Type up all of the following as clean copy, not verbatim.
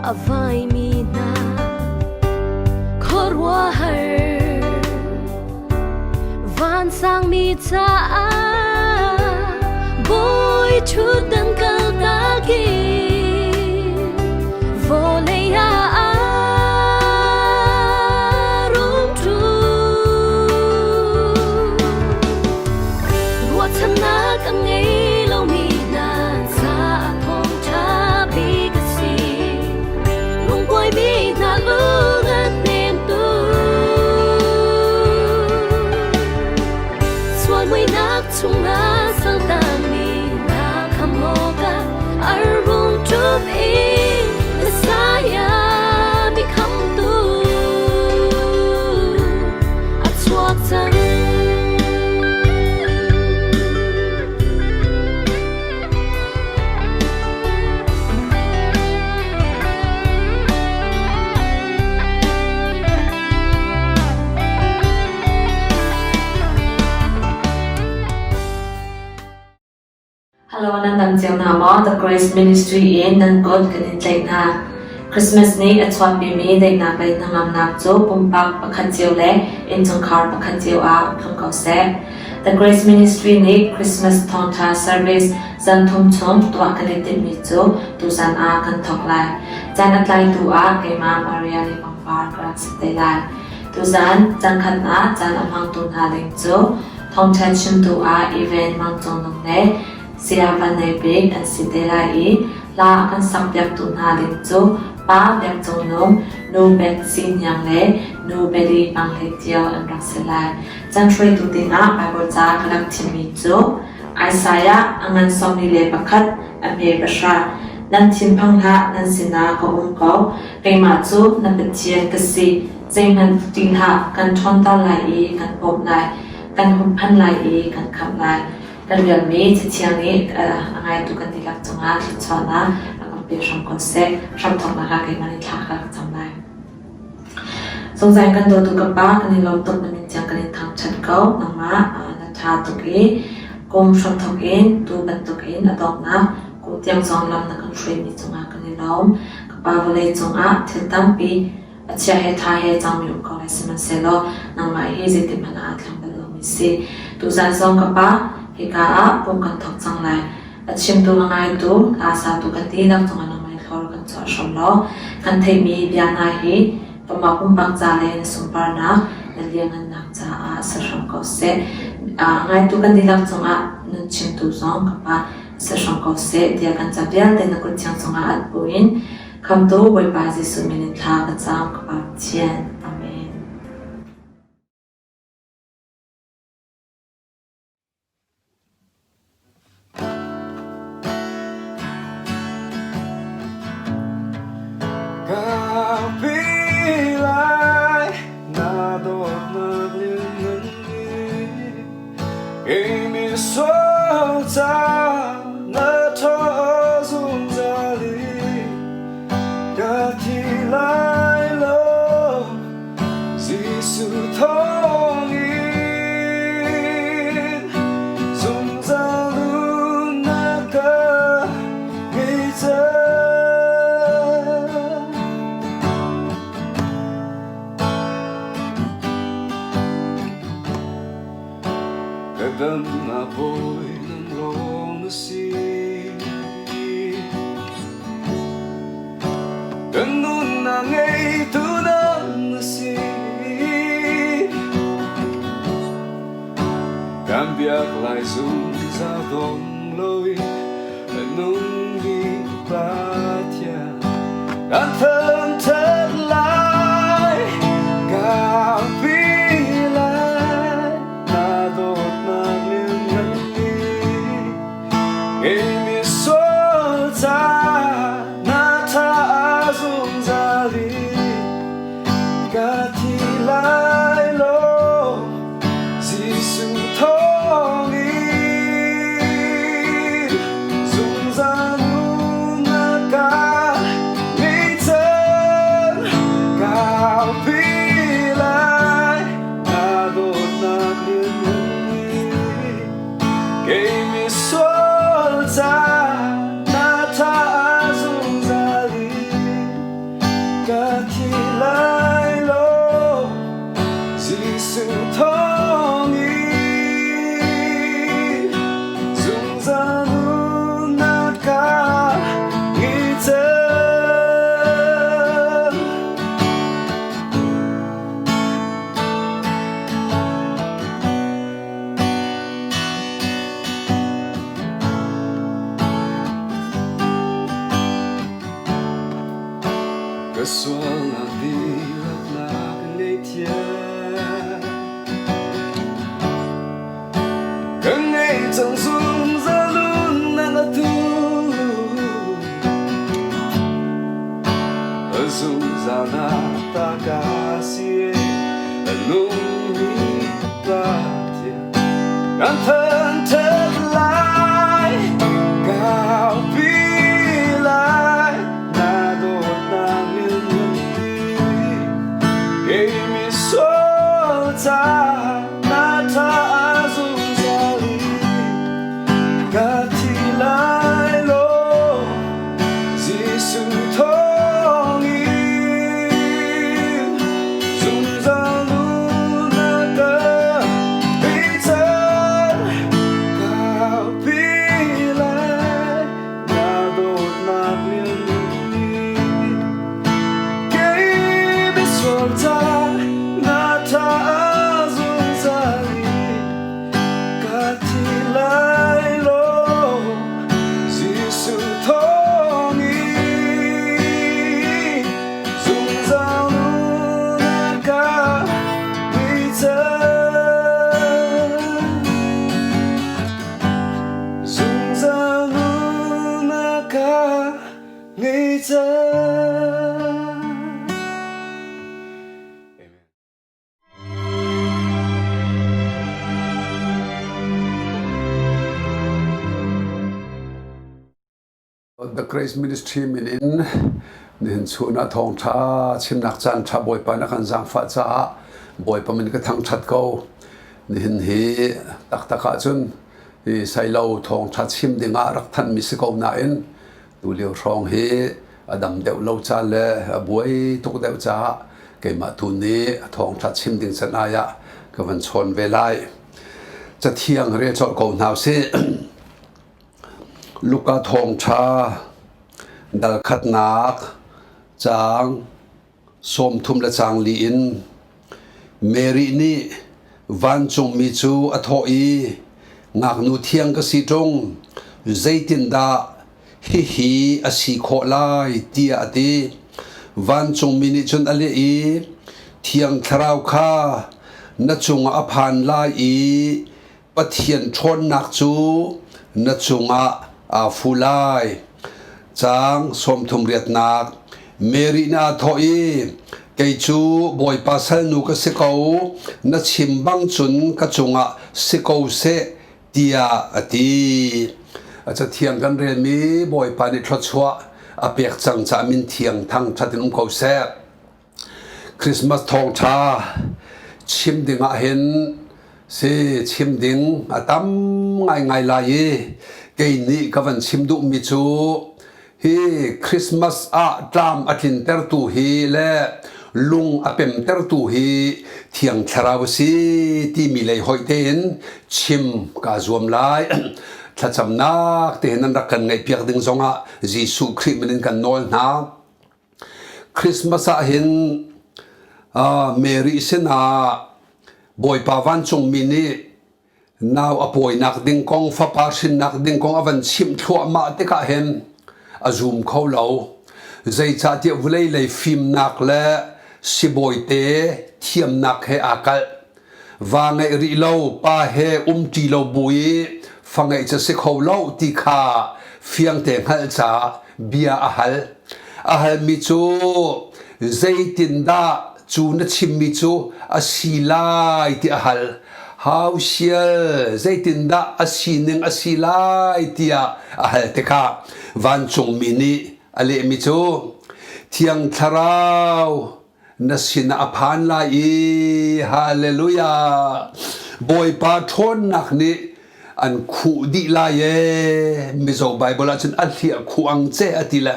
A vaimi hna khuaruahhar vansangmi caah bawi ṭhutdan kaltak in vawlei ah a rung ṭum. Ruahchannak a ngei lomi hna caah thawngṭha bik a si. Lungkuaimi hna lung a hnemtu. Sual muihnak chungah saltangmi hna khamh awkah a rung ṭum i Messiah mi khamhtu a chuak cang. Hello, nan dam cio hna maw? The Grace Ministry in nan kut kan in tlaih hna. Christmas nih a chuahpimi daihnak le hnangamnak cu pumpak pakhat cio le innchungkhar pakhat cio ah tlung ko seh. The Grace Ministry nih Christmas thawngṭha service zan thum chung tuah kan i timhmi cu tuzan ah kan thawk lai. Caan a tlaitu ah keimah Maria le pangpar ka rak si te lai. Tuzan cangkhat ah caan a hmangtu hna ding cu thawngṭha chimtu ah Even Mang Cung Nung le Saya Van Nei Bik an si te lai i hla a kan sakpiaktu hna ding cu Pa Biak Cung Nung, Nu Bet Si Hniang le Nu Beli Mang Hlei Ṭio an rak si lai. Caan hruaitu dingah Baibal ca ka rak thimmi cu Isaiah a ngan 41 a hme pahra. Nan thinphang hlah, nan sinah ka um ko. Keimah cu na Pathian ka si. Zeihmanh ṭih hlah, kan ṭhawnter lai i kan bawmh lai, kan humphan lai i kan khamh lai. Kan rianmi Cathiang nih a ngaitu kan dihlak cungah thluachuahnak a kan pe hram ko seh. Hramthawknak ah keimah nih thla ka rak cam lai. Zungzal kan dawtu ka Pa, kan i lawm tuk na min tiang kan in thangṭhat ko. Nangmah na ṭha tuk i kum hramthawk in tu bantuk in a donghnak kum tiang zong lam na kan hruaimi cungah kan i lawm. Ka Pa vawlei cungah thil tampi a chia he ṭha he cangmi um ko lai sihmanhsehlaw nangmah hi zeitihmanh ah aa thleng bal lomi si. Tuzan zong ka Pa, hika ah pum kan thawk cang lai. A chimtu a ngaitu, hla satu kan dihlak cungah nangmah in thlor kan chuah hram law kan theihmi bia hna hi kanmah pumpak ca le na sunparnak, na lianngannak caah si hram ko seh. Ngaitu kan dihlak cungah nun chimtu zong ka Pa si hram ko seh tiah kan ca vialte na kut thiang cungah at buin Khamtu Bawipa Jesuh min in thla ka cam ka Pa Pathian. Amen. Ka pi lai na dawtnak lianngan nih kei misual ca na ṭha zungzal i ka thi lai lo Jesuh thawngin zungzal nunnak ka ngei cang. Ka damnak bawi nang lawng na si. Kan nunnak ngeitu nang na si. Kan biak lai zungzal dong loin nung mi Pathian kan thangṭhat lai ka pi lai na dawtnak lianngan nih kei misual ca na tha zungzal i ka thi lai lo Jesuh thawngin zungzal nunnak ka ngei cang. Ka sualnak dihlak na ka ngaihthiam. Ka ngei cang zungzal nunnak atu. Zungzal na ta ka si a nungmi Pathian kan thangṭhat lai kaupi lai na dawtnak lianngan kei misual ca na tha zungzal i ka thi lai lo Jesuh thawngin zungzal nunnak ka pechan kaupi lai na dawtnak lianngan kei misual ca na tha zungzal i ka thi lai lo Jesuh thawngin zungzal nunnak ka ngei Zungzal nunnak ka ngei cang. Amen. The Grace Ministry min in nihin chun ah thawngṭha chimnak caan ṭha Bawipa na kan zaangfah caah Bawipa min ka thangṭhat ko. Nihin hi taktak ahcun hi sailo thawngṭha chim dingah rak thanhmi si ko nain Tulio hrawng hi a dam deuh lo ca le a buai tuk deuh caah keimah tu nih a thawngṭha chim ding can ai ah ka van chawn ve lai. Cathiang rel colh ko hna usih. Luka thawngṭha dal khatnak caang 30 le caang li in Mary nih vancungmi cu a thawh i ngaknu thiang ka si ṭung zeitindah hihi a si khawh lai tiah a ti. Vancungmi nih cun a leh i Thiang Thlarau kha na cungah a phan lai i Pathian ṭhawnnak cu na cungah aa fu lai. Caang 30 riatnak Mary nih aa thawh i kei cu Bawipa salnu ka si ko, na chim bang cun ka cungah si ko seh tiah a ti. A cathiang kan relmi Bawipa nih thluachuah a pek cang caah min thiang thangṭhat in um ko seh. Christmas thawngṭha chim ding ah hin si chim ding a tam ngaingai lai i kei nih ka van chim duhmi cu hi Christmas ah tlam a tlintertu hi le lung a pemtertu hi Thiang Thlarau a si timi lei hoih tein chim kaa zuam lai. Thlacamnak te hin nan rak kan ngaihpiak ding zongah Jesuh Khrih min in kan nawl hna. Christmas ah hin Mary sinah Bawipa vancungmi nih nau a pawinak ding kong, fapa hrinnak ding kong a van chimh thluahmah tikah hin a zum kho lo. Zeicahtiah vawlei lei fimnak le sibawite thiamnak he aa kalh. Va ngeih rih lo, pa he umṭi lo bu i fa ngeih cu si kho lo ti kha fiangte hngalh caah bia a hal. A halmi cu zeitindah cu na chimmi cu a si lai ti a hal. Hau sial zeitindah a sining a si lai tiah a hal tikah vancungmi nih a lehmi cu Thiang Thlarau na sinah a phan lai i hallelujah Bawipa ṭhawnnak nih an khuh dih lai ee Mizo Bible ahcun a hliah khuh ang ce a ti le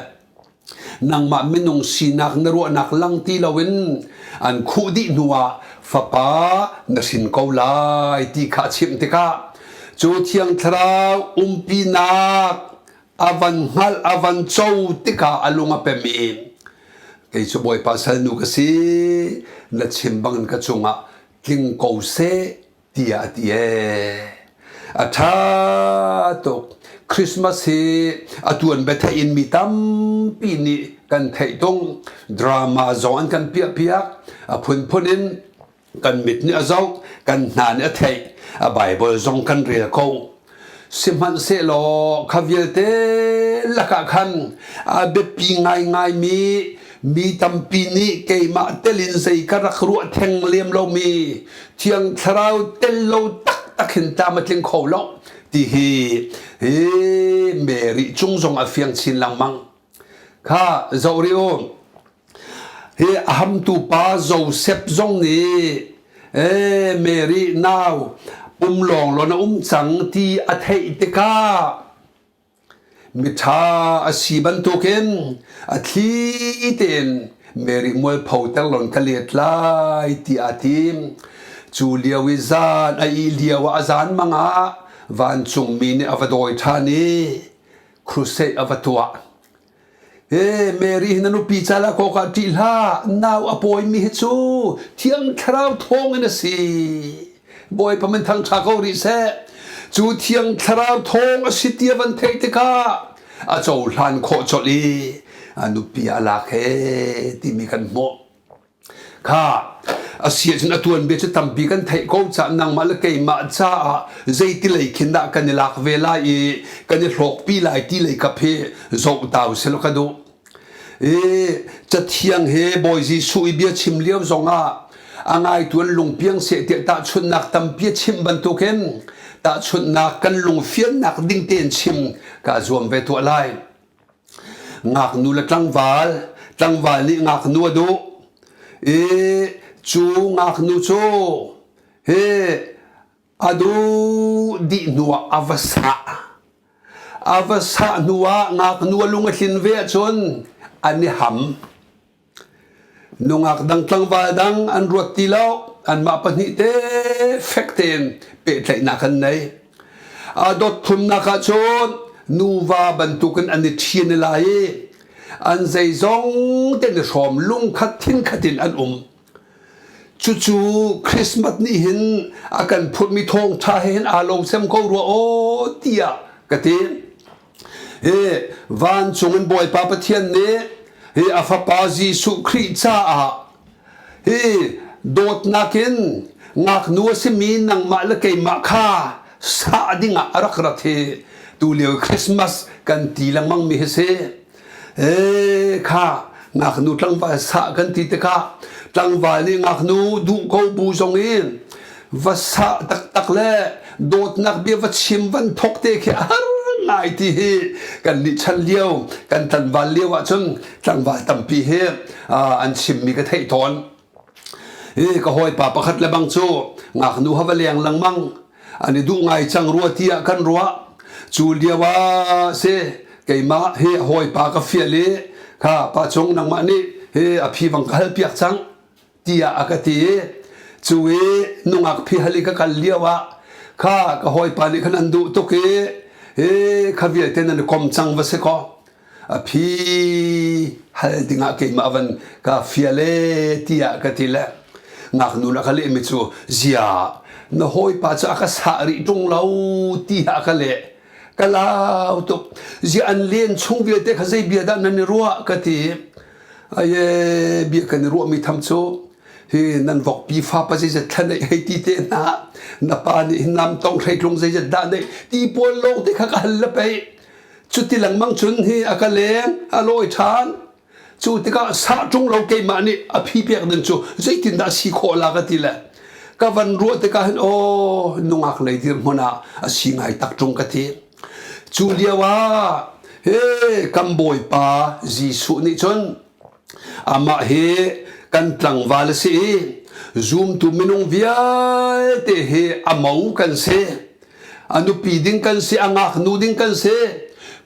nangmah minung sinak na ruahnak lang ti loin an khuh dih hnuah fapa na hrin ko lai ti kha a chimh tikah cu Thiang Thlarau umpinak a van hngalh a van co tikah a lung a pem i kei cu Bawipa salnu ka si na chim bangin ka cungah tling ko seh tiah a ti ee a ṭha tuk. Christmas hi a tuan biatheih in mi tampi nih kan theih tung. Drama zong an kan piah piak. A phunphun in kan mit nih a zoh, kan hna nih a theih. A Bible zong kan rel ko. Sihmanhsehlaw kha vialte lakah khan a biapi ngaingaimi mi tampi nih keimah tel in zei ka rak ruah theng lem lomi Thiang Thlarau tel lo taktak hin tlam a tling kho lo ti hi hi Mary cung zong a fiang chin lengmang. Kha zoh rih u. Hi a hamtu pa Joseph zong nih eh Mary nau pum lawng lawn a um cang ti a theih tikah miṭha a si bantukin a thli tein Mary mualpho ter lon ka let lai ti aa tim. Cu lio i zan a ih lio ah a zan mang ah vancungmi nih a va dawi ṭhan i crusade a va tuah. He Mary hi na nupi cala ko ka ṭih hlah nau a pawimi hi cu Thiang Thlarau thawng in a si. Bawipa min thangṭha ko rih seh. Cu Thiang Thlarau thawng a si ti a van theih tikah a cohlan khawh colh i a nupi a lak he timi kan hmuh. Kha a si ahcun a tuanbia cu tampi kan theih ko caah nangmah le keimah caah zeiti lei khin dah kan i lak ve lai i kan i hlawkpi lai ti lei kap hi zoh ta usih law ka duh. I cathiang he Bawi Jesuh i bia chim lio zongah a ngaitu an lungpiang seh tiah tahchunhnak tampi a chimh bantukin tahchunhnak kan lungfiannak ding tein chim kaa zuam ve tuah lai. Ngaknu le tlangval, tlangval nih ngaknu a duh i cu ngaknu cu hi a duh dih hnuah a va sah. A va sah hnuah ngaknu a lung a tlin ve ahcun an i ham. Nungak dang tlangval dang an ruat ti lo. Anmah pahnih te fek tein pehtlaihnak an nei. A dot thumnak ah cun nuva bantukin an i ṭhian lai i an zeizong te i hrawm lungkhat thinkhat in an um. Cucu Christmas nih hin a kan phurhmi thawngṭha he hin aa lo sem ko rua aw tiah ka ti. Hi vancung in Bawipa Pathian nih hi a fapa Jesuh Khrih caah hi dawtnak in ngaknu a simi nangmah le keimah kha sah dingah a rak rat hi tulio Christmas kan ti lengmang mi hi si. Ee kha ngaknu tlangval sah kan ti tikah tlangval nih ngaknu duh ko bu zong in va sah taktak le dawtnak bia va chim van thok te khi a har ngai ti hi kan nih chan lio kan tlanval lio ahcun tlangval tampi hi an chimmi ka theih tawn. Hi ka hawipa pakhat le bang cu ngaknu ha va leng lengmang an i duh ngai cang rua tiah kan ruah. Cu lio ah si keimah hi hawipa ka fial i kha pa cung nangmah nih hi a phi bang ka hal piak cang tiah a ka ti i cu i nungak phi hal i ka kal lio ah kha ka hawipa nih khan an duh tuk i hi kha vialte nan i kom cang va si kaw a phi hal dingah keimah van ka fial e tiah ka ti le ngaknu na ka lehmi cu zia na hawipa cu a ka sah rih ṭung lo tiah ka leh ka lau tuk zia an len chung vialte kha zei bia dah nan i ruah ka ti aye bia kan i ruahmi tham cu hi nan vokpi fa pa zeizat thla neih hei ti te hna na pa nih hin nam tong hreitlung zeizat dah neih ti pawl lawng te kha ka hal le pei Cuti lengmang cun hi a ka leng, a lawi ṭhan. Cu tikah sah ṭung lo keimah nih a phi pek ding cu zeitindah si khawh la ka ti le ka van ruah tikah hin aw nungak lei dirhmun ah a si ngai tak ṭung ka ti. Cu lio ah he kan Bawipa Jesuh nih cun amah hi kan tlangval a si i zumtu minung vialte hi a mo kan si. A nupi ding kan si, a ngaknu ding kan si.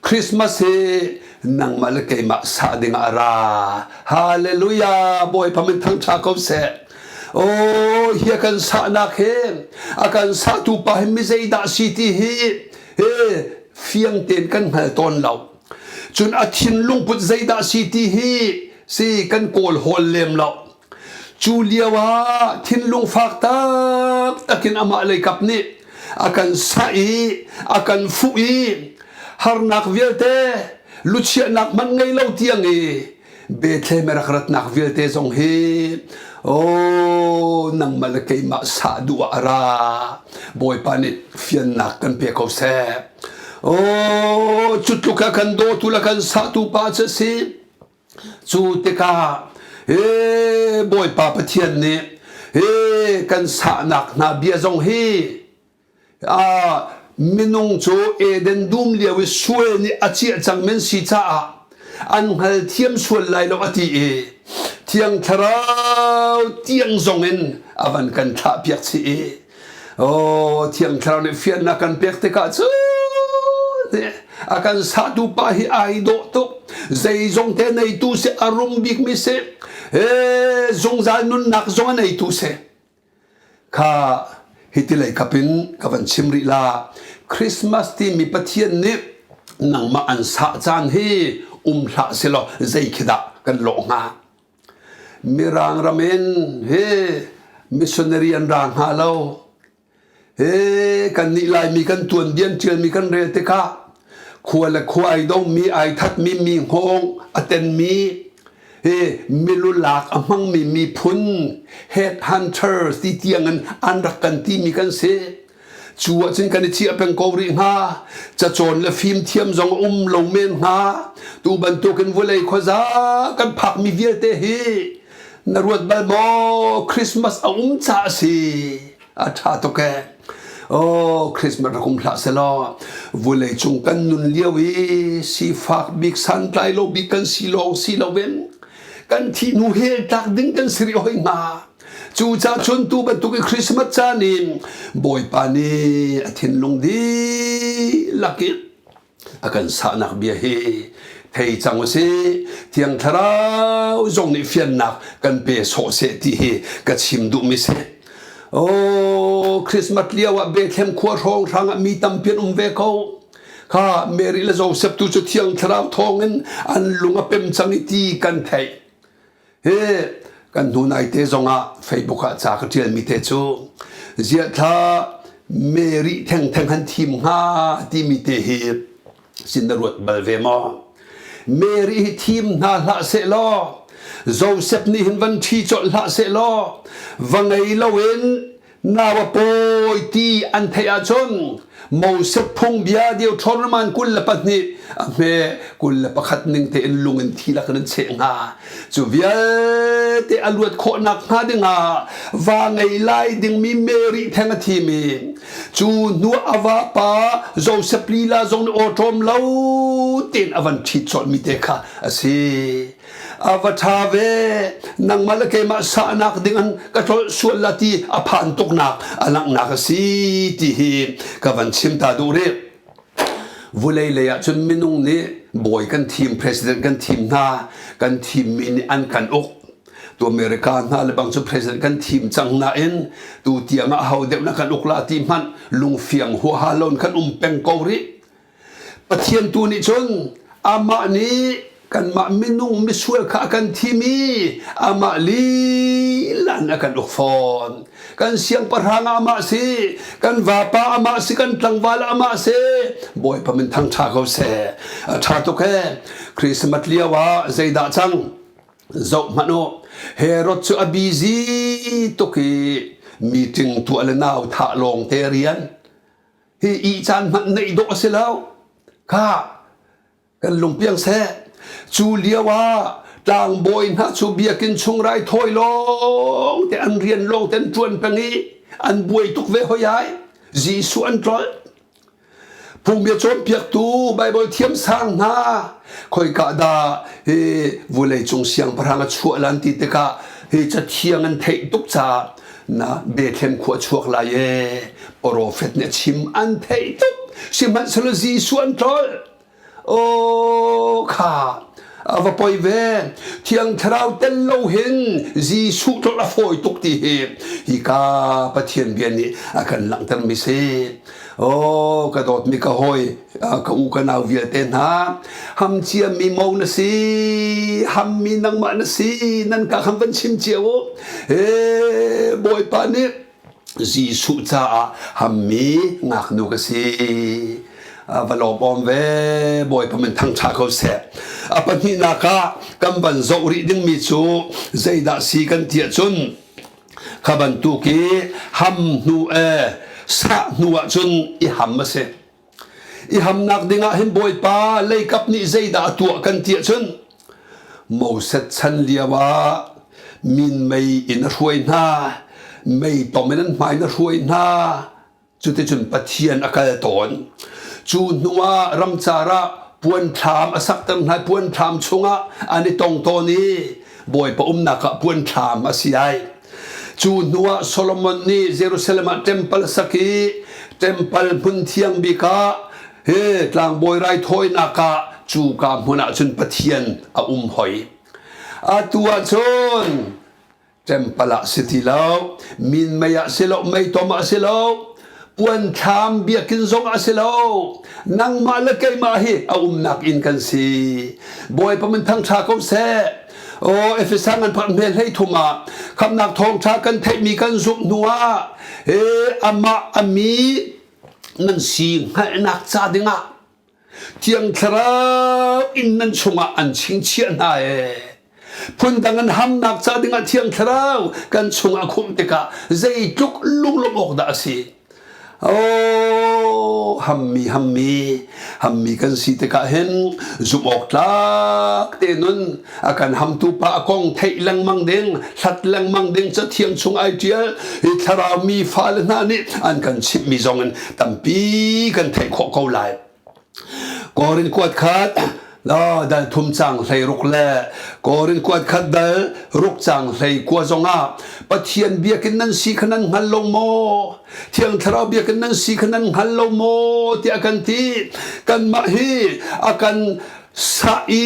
Christmas hi nangmah le keimah sah ding ah a ra. Hallelujah! Bawipa min thangṭha ko seh. Oh, hi a kan sahnak hi, a kan sahtu pa hi mi zeidah si ti hi, hi fiang tein kan hngal tawn lo. Cun a thinlung put zeidah si ti hi, si kan kawl hawl lem lo. Cu lio ah thinlung fak taktak in amah leikap nih a kan sah i a kan fuh i. Harnak vialte luchiahnak hmanh ngei lo tiang i Bethlehem rak ratnak vialte zong hi oh nangmah le keimah sah duh ah a ra. Bawipa nih fiannak kan pe ko seh. Oh cu tluk a kan dawtu le kan sahtu pa cu si. Cu tikah he Bawipa Pathian nih he kan sahnak hna bia zong hi minung cu Eden dum lio i sual nih a ciah cang men si caah an hngalthiam sual lai lo a ti i Thiang Thlarau tiang zong in a van kan thlah piak chih i oh Thiang Thlarau nih fiannak kan pek tikah cu a kan sahtu pa hi ai dawh tuk zeizong te neitu si a rum bikmi si he zungzal nunnak zong a neitu si Kha hiti lei kap in ka van chim rih la. Christmas timi Pathian nih nangmah an sah caan hi um hlah selaw zei khi dah kan lawh hnga? Mirang ram in hi missionary an ra hnga lo. Hi kannih Laimi kan tuanbia an ṭialmi kan rel tikah khua le khua ai dongmi, ai thatmi, mi hngawng a tenmi, hi milulak a hmangmi miphun head hunters ti tiang in an rak kan timi kan si. Cu ahcun kan i chiah peng ko rih hnga. Cacawn le fimthiam zong a um lo men hnga. Tu bantukin vawlei khuaza kan phakmi vialte hi na ruat bal maw? Christmas a um caah a si. A ṭha tuk ee. Oh, Christmas rak um hlah selaw vulei cung kan nun lio i sifak bik santlai lo bik kan si lawng si loin kan thih hnu hell tlak ding kan si rih hoi hnga. Cucaah cun tu bantuk i Christmas caan in Bawipa nih a thinlung dihlak in a kan sahnak bia hi thei cang usih. Thiang Thlarau zong nih fiannak kan pe sawh seh ti hi ka chim duhmi si. Oh, Christmas lio ah Bethlehem khua hrawnghrang ah mi tampi an um ve ko. Kha Mary le Joseph tu cu Thiang Thlarau thawngin an lung a pem cang i ti kan theih. Hi kan hnu naite zongah Facebook ah ca ka ṭialmi te cu ziahthla Mary thengtheng han thim hnga timi te hi sin na ruat bal ve maw? Mary hi thim hna hlah seh law Joseph nih hin van ṭhi colh hlah seh law va ngei loin Nau a pawi ti an theih ahcun Moses phungbia Deuteronomy 22 a hme 21 ning tein lung in thi lak in an cheh hnga. Cu vialte a luat khawhnak hnga dingah va ngei lai dingmi Mary theng a thimi cu hnu a vapa Joseph lila zong nih awṭawm lo tein a van ṭhit colhmi te kha a si. A va ṭha ve nangmah le keimah sahnak ding an ka tlolh sual la ti a phan tuknak a langhnak a si ti hi ka van chim ta duh rih. Vulei lei ah cun minung nih bawi kan thim president kan thim hna kan thimmi nih an kan uk tu America hna le bang cu president kan thim cang nain tu tiang ah ho deuh na kan uk la ti hmanh lungfiang huaha lon kan um peng ko rih Pathian tu nih cun amah nih kanmah minung misual kha a kan thim i amah lila in a kan uk fawn. Kan siangpahrang ah amah si, kan vapa amah si, kan tlangval amah si. Bawipa min thangṭha ko seh. A ṭha tuk ee. Christmas lio ah zeidah cang? Zoh hmanh u. Herod cu a busy tuk i meeting tuah le nau thah lawng te rian. Hi ih caan hmanh neih dawh a si lo. Kha kan lungpiang seh. Cu lio ah tlangbawi hna cu biakinn chung raithawi lawng te an rian lawng te an ṭuan peng i an buai tuk ve hoi ai. Jesuh an tlolh. Phungbia cawnpiaktu Baibal thiamsang hna khoika dah hi vawleicung siangpahrang a chuah lan ti tikah hi cathiang an theih tuk caah na Bethlehem khua chuak lai ee profet nih a chim an theih tuk sihmanhsehlaw Jesuh an tlolh aw kha a va poi ve thiang thlarau tel lo hin Jesuh tlolh a fawi tuk ti hi hika Pathian bia nih a kan langhter mi si aw ka dawtmi ka hawi ka u ka nau vialte hna ham ciami mo na si hammi nangmah na si nan ka kham van chim cio u he bawipa nih Jesuh caah hammi ngaknu ka si. Va lawm ve Bawipa min thangṭha ko seh. A pahnihnak ah kan van zoh rih dingmi cu zeidah si kan ti ahcun kha bantuk i ham hnu e sah hnu ahcun i ham a si. I hamnak dingah hin Bawipa leikap nih zeidah a tuah kan ti ahcun Moses chan lio ah minmei in a hruai hna, mei tom in an hmai in a hruai hna, cuticun Pathian a kal tawn. Cu hnuah ramcar ah puanthlam a sakter hna i puanthlam chungah an i tong tawn i Bawipa umnak ah puanthlam a si ai. Cu hnuah Solomon nih Jerusalem ah temple a sak i temple hmun thiang bik ah he tlangbawi raithawinak ah cuka hmun ah cun Pathian a um hoi. Atu ah cun Ṭempal ah si ti lo, minmei ah si lo, meitom ah si lo, puanthlam biakinn zong ah si lo. Nangmah le keimah hi a umnak inn kan si. Bawipa min thangṭha ko seh. Aw Efesa ngan phak hme hlei thum ah khamnak thawngṭha kan theihmi kan zumh hnu ah he amah a mi nan si hngalhnak ca dingah Thiang Thlarau in nan chungah an chingchiah hna ee. Phundang an hamnak ca dingah Thiang Thlarau kan chungah khumh tikah zeitluk lunglawmh awk dah a si. Oh, hammi hammi hammi kan si tikah hin zumh awk tlak te nun a kan hamtu pa a kong theih lengmang ding hlat lengmang ding cathiang chung ai ṭial hi thlarau mi fale hna nih an kan chimhmi zong in tampi kan theih khawh ko lai. Korin kuat khat dal thum cang hlei ruk le Korin kuat khat dal ruk cang hlei kua zongah Pathian biakinn nan si kha nan hngal lo maw? Thiang Thlarau biakinn nan si kha nan hngal lo maw? tiah kan ti. Kanmah hi a kan sah i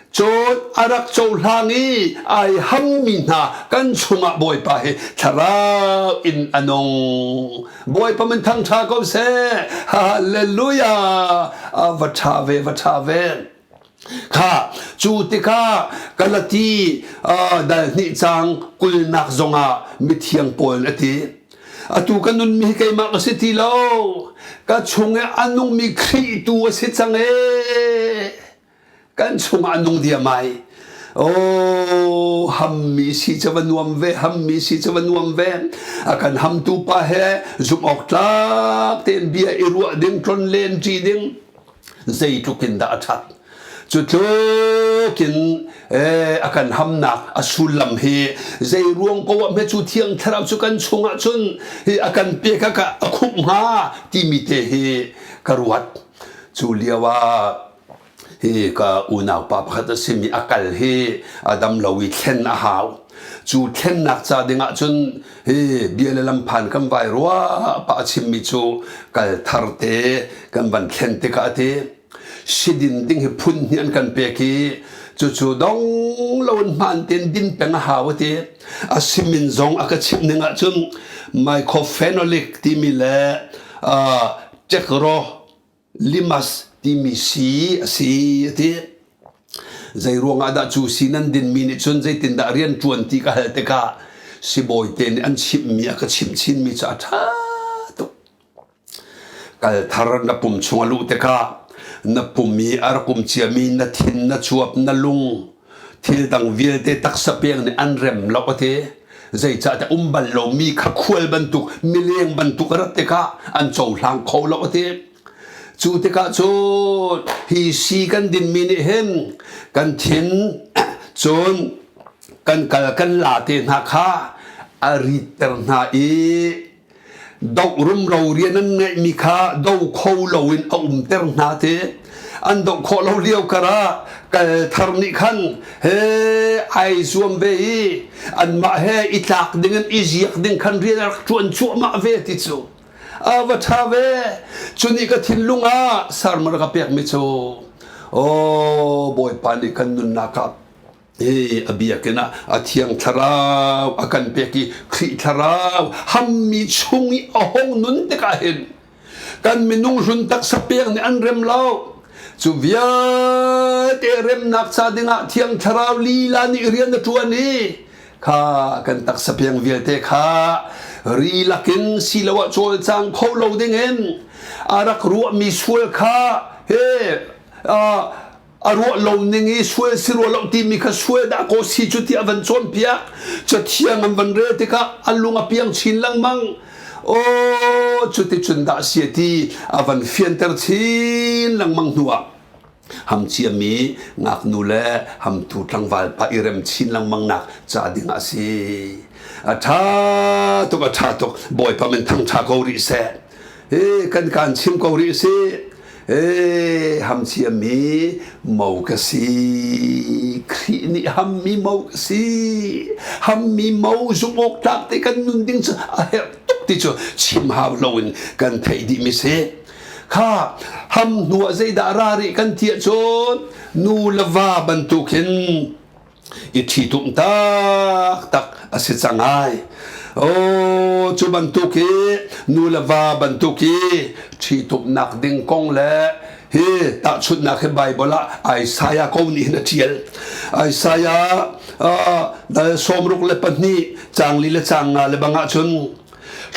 Cun a rak cohlang i ai hammi hna kan chungah Bawipa hi thlarau in a nung. Bawipa min thangṭha ko seh. Hallelujah. Va ṭha ve, va ṭha ve. Kha cu tikah Galati dal hnih cang kulnak zongah mithiang Paul a ti. Atu ka nunmi hi keimah ka si ti lo. Ka chung i a nungmi Khrih tu a si cang ee. Kan chungah a nung diam ai. Oh, hammi si cu va nuam ve, hammi si cu va nuam ve. A kan hamtu pa he zumh awk tlak tein bia i ruah ding, tlon len ṭi ding, zeitluk in dah a ṭhat. Cu tluk in a kan hamnak a sullam hi zei ruang ko ah hme cu thiang thlarau cu kan chungah cun hi a kan pek a ka a khumh hnga timi te hi ka ruat. Cu lio ah Hi ka unaupa pakhat a simi a kal hi a dam lo i thlen a hau. Cu thlennak ca dingah cun hi bia le lam phan kan vai rua pa a chimmi cu kal thar te kan van thlen tikah a ti. Sidin ding hi phun hnih an kan pek i cucu dong lo in hmaan tein din peng a hau a ti. A simin zong a ka chimh ning ahcun mycophenolic timi le uh, tekro limas timi si a si a ti. Zei ruangah dah cu si nan dinmi nih cun zeitindah rian ṭuan ti ka hal tikah sibawi te nih an chimhmi a ka chimh chinmi cu a ṭha tuk. Kal thar na pum chung a luh tikah na pum i a rak um ciami na thin, na cuap, na lung, thil dang vialte taksa peng nih an rem lo a ti. Zeicahtiah um bal lomi kha khual bantuk, mileng bantuk a rat tikah an cohlang kho lo a ti. Cu tikah cun hi si kan dinmi nih hin kan thin cun kan kal kan la te hna kha a ritter hna i doh rumro rian an ngeihmi kha do kho loin a umter hna ti an doh khawh lo lio karah kal thar nih khan he ai zuam ve i anmah he i tlak ding in i ziak ding khan rian a rak ṭuan cuahmah ve ti cu A va ṭha ve. Cu nih ka thinlung ah sermon a ka pekmi cu aw Bawipa nih kan nunnak ah hi a biakinn ah a thiang thlarau a kan pek i Khrih thlarau hammi chung i a hong nun tikah hin kan minung hlun taksa pek nih an rem lo. Cu vialte remnak ca dingah thiang thlarau lila nih rian a ṭuan i kha kan taksa piang vialte kha. Ri lakin siloah cawlcang kho lo dingin a rak ruahmi sual kha he a ruah lo ning i sual si rua lo timi kha sual dah kaw si cu ti a van cawnpiak. Cathiang an van rel tikah a lung a piang chin lengmang. Aw cuticun dah si ti a van fianter chin lengmang hnuah ham ciami ngaknu le hamtu tlangval pa i rem chin lengmang nak ca ding ah si. A ṭha tuk a ṭha tuk Bawipa min thangṭha ko rih seh. Hi kan kaan chim ko rih si. Ee, ham ciami mo ka si. Khrih nih hammi mo ka si. Hammi mo zumh awk tlak te kan nun ding cu a herh tuk ti cu chim hau loin kan theih dihmi si. Kha ham hnu ah zeidah ra rih kan ti ahcun nu le va bantukin i ṭhitumh taktak a si cang ai. Oh, cu bantuk hi nu le va bantuk hi ṭhitumhnak ding kong le hi tahchunhnak hi Bible ah Isaiah ko nih hin a ṭial. Isaiah dal 62 caang li le caang nga le bang ahcun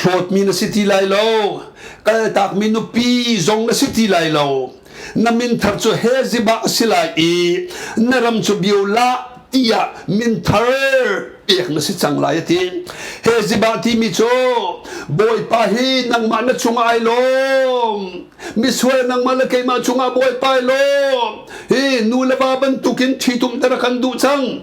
hlawtmi na si ti lai lo, kaltakmi nupi zong na si ti lai lo. Na min thar cu Hezibah a si lai i na ram cu Beulah tiah min thar pek na si cang lai a ti. Hezibah timi cu Bawipa hi nangmah na cungah ai lawm. Misual nangmah le keimah cungah Bawipa ai lawm. Hi nu le va bantukin ṭhitumter a kan duh cang.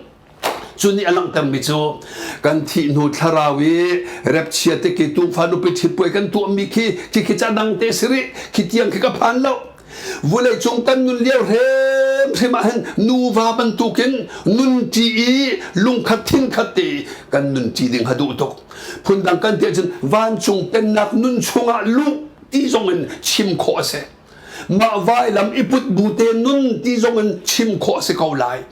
Cu nih a langhtermi cu kan thih hnu thlarau i repchia te khi tuufa nupi ṭhitpuai kan tuahmi khi khi khi ca dang te si rih khi tiang khi ka phan lo. Vulei cung kan nun lio hrimhrim ah hin nuva bantukin nunṭi i lungkhat thinkhat te kan nunṭi ding ha duh tuk. Phundang kan ti ahcun vancung pennak nun chungah luh ti zong in chim khawh a si. Mah vailam i put bu te nun ti zong in chim khawh a si ko lai.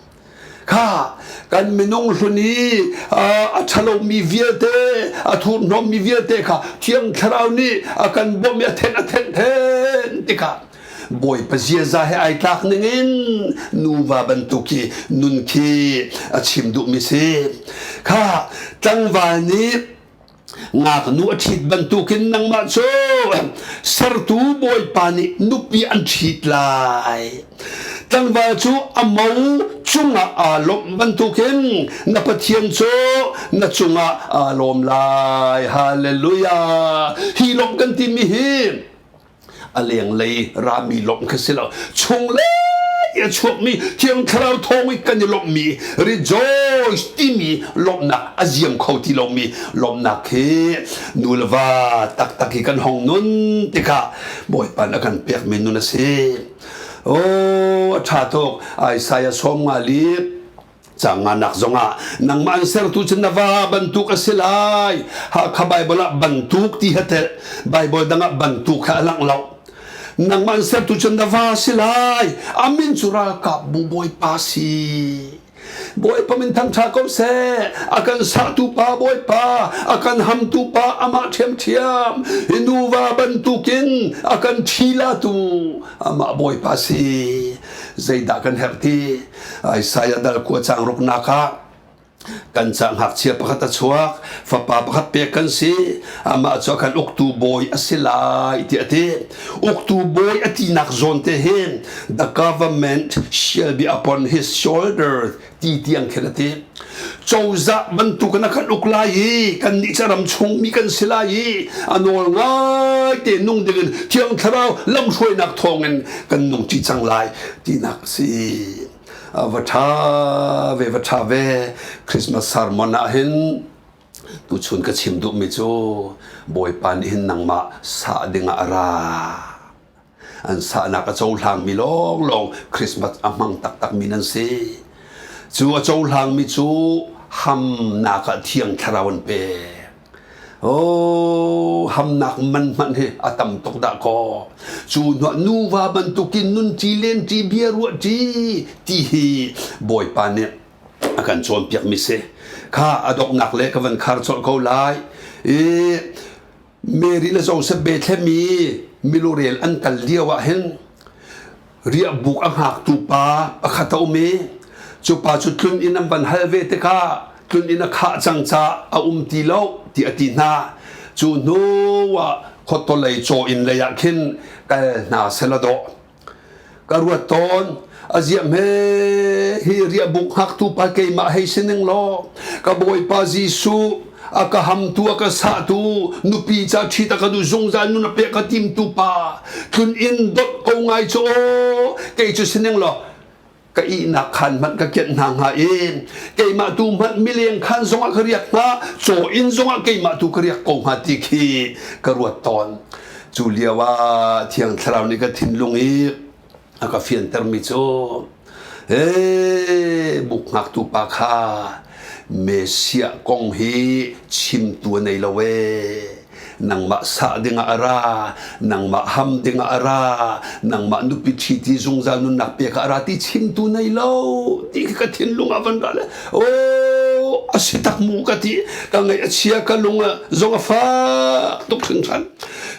Kha kan minung hlun i a ṭhalomi vialte, a thurhnawmmi vialte kha Thiang Thlarau nih a kan bawmh i a thenh a thenh then tikah Bawipa ziaza he ai tlak ningin nuva bantuk i nun khi a chim duhmi si. Kha tlangval nih Ngaknu a ṭhit bantukin nangmah cu sertu Bawipa nih nupi an ṭhit lai. Tlangval cu a mo cungah aa lawmh bantukin na Pathian cu na cungah aa lawm lai. Hallelujah! Hi lawmh kan timi hi a lenglei rami lawmh kha si lo chunglei a chuakmi thiang thlarau thawng i kan i lawmhmi rejoice timi lawmhnak a ziam kho ti lomi lawmhnak hi nu le va taktak hi kan hong nun tikah Bawipa a kan pekmi nun a si. Oh, a ṭha tuk. Isaiah 54 Canganak zongah nangmah an sertu cu na va bantuk a si lai. Hakha Bible ah bantuk ti ha tel. Bible dang ah bantuk kha a langh lo. Nangmah an sertu cu na va si lai. A min cu ralkap bu bawipa si. Bawipa min thangṭha ko seh. A kan sahtu pa Bawipa, a kan hamtu pa amah ṭhiamṭhiam. Hi nuva bantukin a kan ṭhilatu amah Bawipa si. Zeidah kan herh ti? Isaiah dal khua caang ruknak ah kan ca ngakchia pakhat a chuak fapa pakhat pek kan si amah cu kan uktu bawi a si lai ti a ti uktu bawi a tinak zawn te hin the government shall be upon his shoulder ti tiang khin a ti cozah bantuk in a kan uk lai i kan nih ca ram chungmi kan si lai i a nawl ngai te nung dingin thiang thlarau lamhruainak thawngin kan nung ṭi cang lai tinak a si. Va ṭha ve va ṭha ve Christmas sermon ah hin tuchun ka chim duhmi cu Bawipa nih hin nangmah sah dingah a ra. An sahnak a cohlangmi lawnglawng Christmas a hmang taktakmi nan si. Cu a cohlangmi cu hamnak ah Thiang Thlarau an pek. Oh, hamnak man hmanh hi a tam tuk dah kaw. Cu hnuah nuva bantukin nun ṭi len ṭi bia ruah ṭi ti hi Bawipa nih a kan cawnpiakmi si. Kha a donghnak le ka van khar colh ko lai. I Mary le Joseph Bethlehem i milurel an kal lio ah hin riahbuk a hngaktu pa pakhat a um i cu pa cu tlun inn an van hal ve tikah tlun inn a khah cang caah a um ti lo ti a ti hna. Cu hnu ah khuatawlei caw inn lei ah khin kal hna sela dawh. Ka ruat tawn, a ziah hme hi riahbuk hngaktu pa keimah hei si ning law ka Bawipa Jesuh a ka hamtu a ka sahtu nupi ca ṭhit a ka duh zungzal nun a pek ka timtu pa tlun in dot ko ngai cu aw kei cu si ning law ka ihnak khan hmanh ka kianh hna hnga i keimah tu hmanh mileng khan zongah ka riak hnga caw inn zongah keimah tu ka riak ko hnga ti khi ka ruat tawn cu lio ah thiang thlarau nih ka thinlung i a ka fiantermi cu ee buk ngaktu pa kha Messiah kong hi chimtu a nei lo ee nangmah sah dingah a ra nangmah ham dingah a ra nangmah nupi ṭhi ti zungzal nunnak pek ah a ra ti chimtu nei lo ti khi ka thinlung ah van ra le oh a si tak mu ka ti ka ngaih a chia ka lung zong a fak tuk hringhran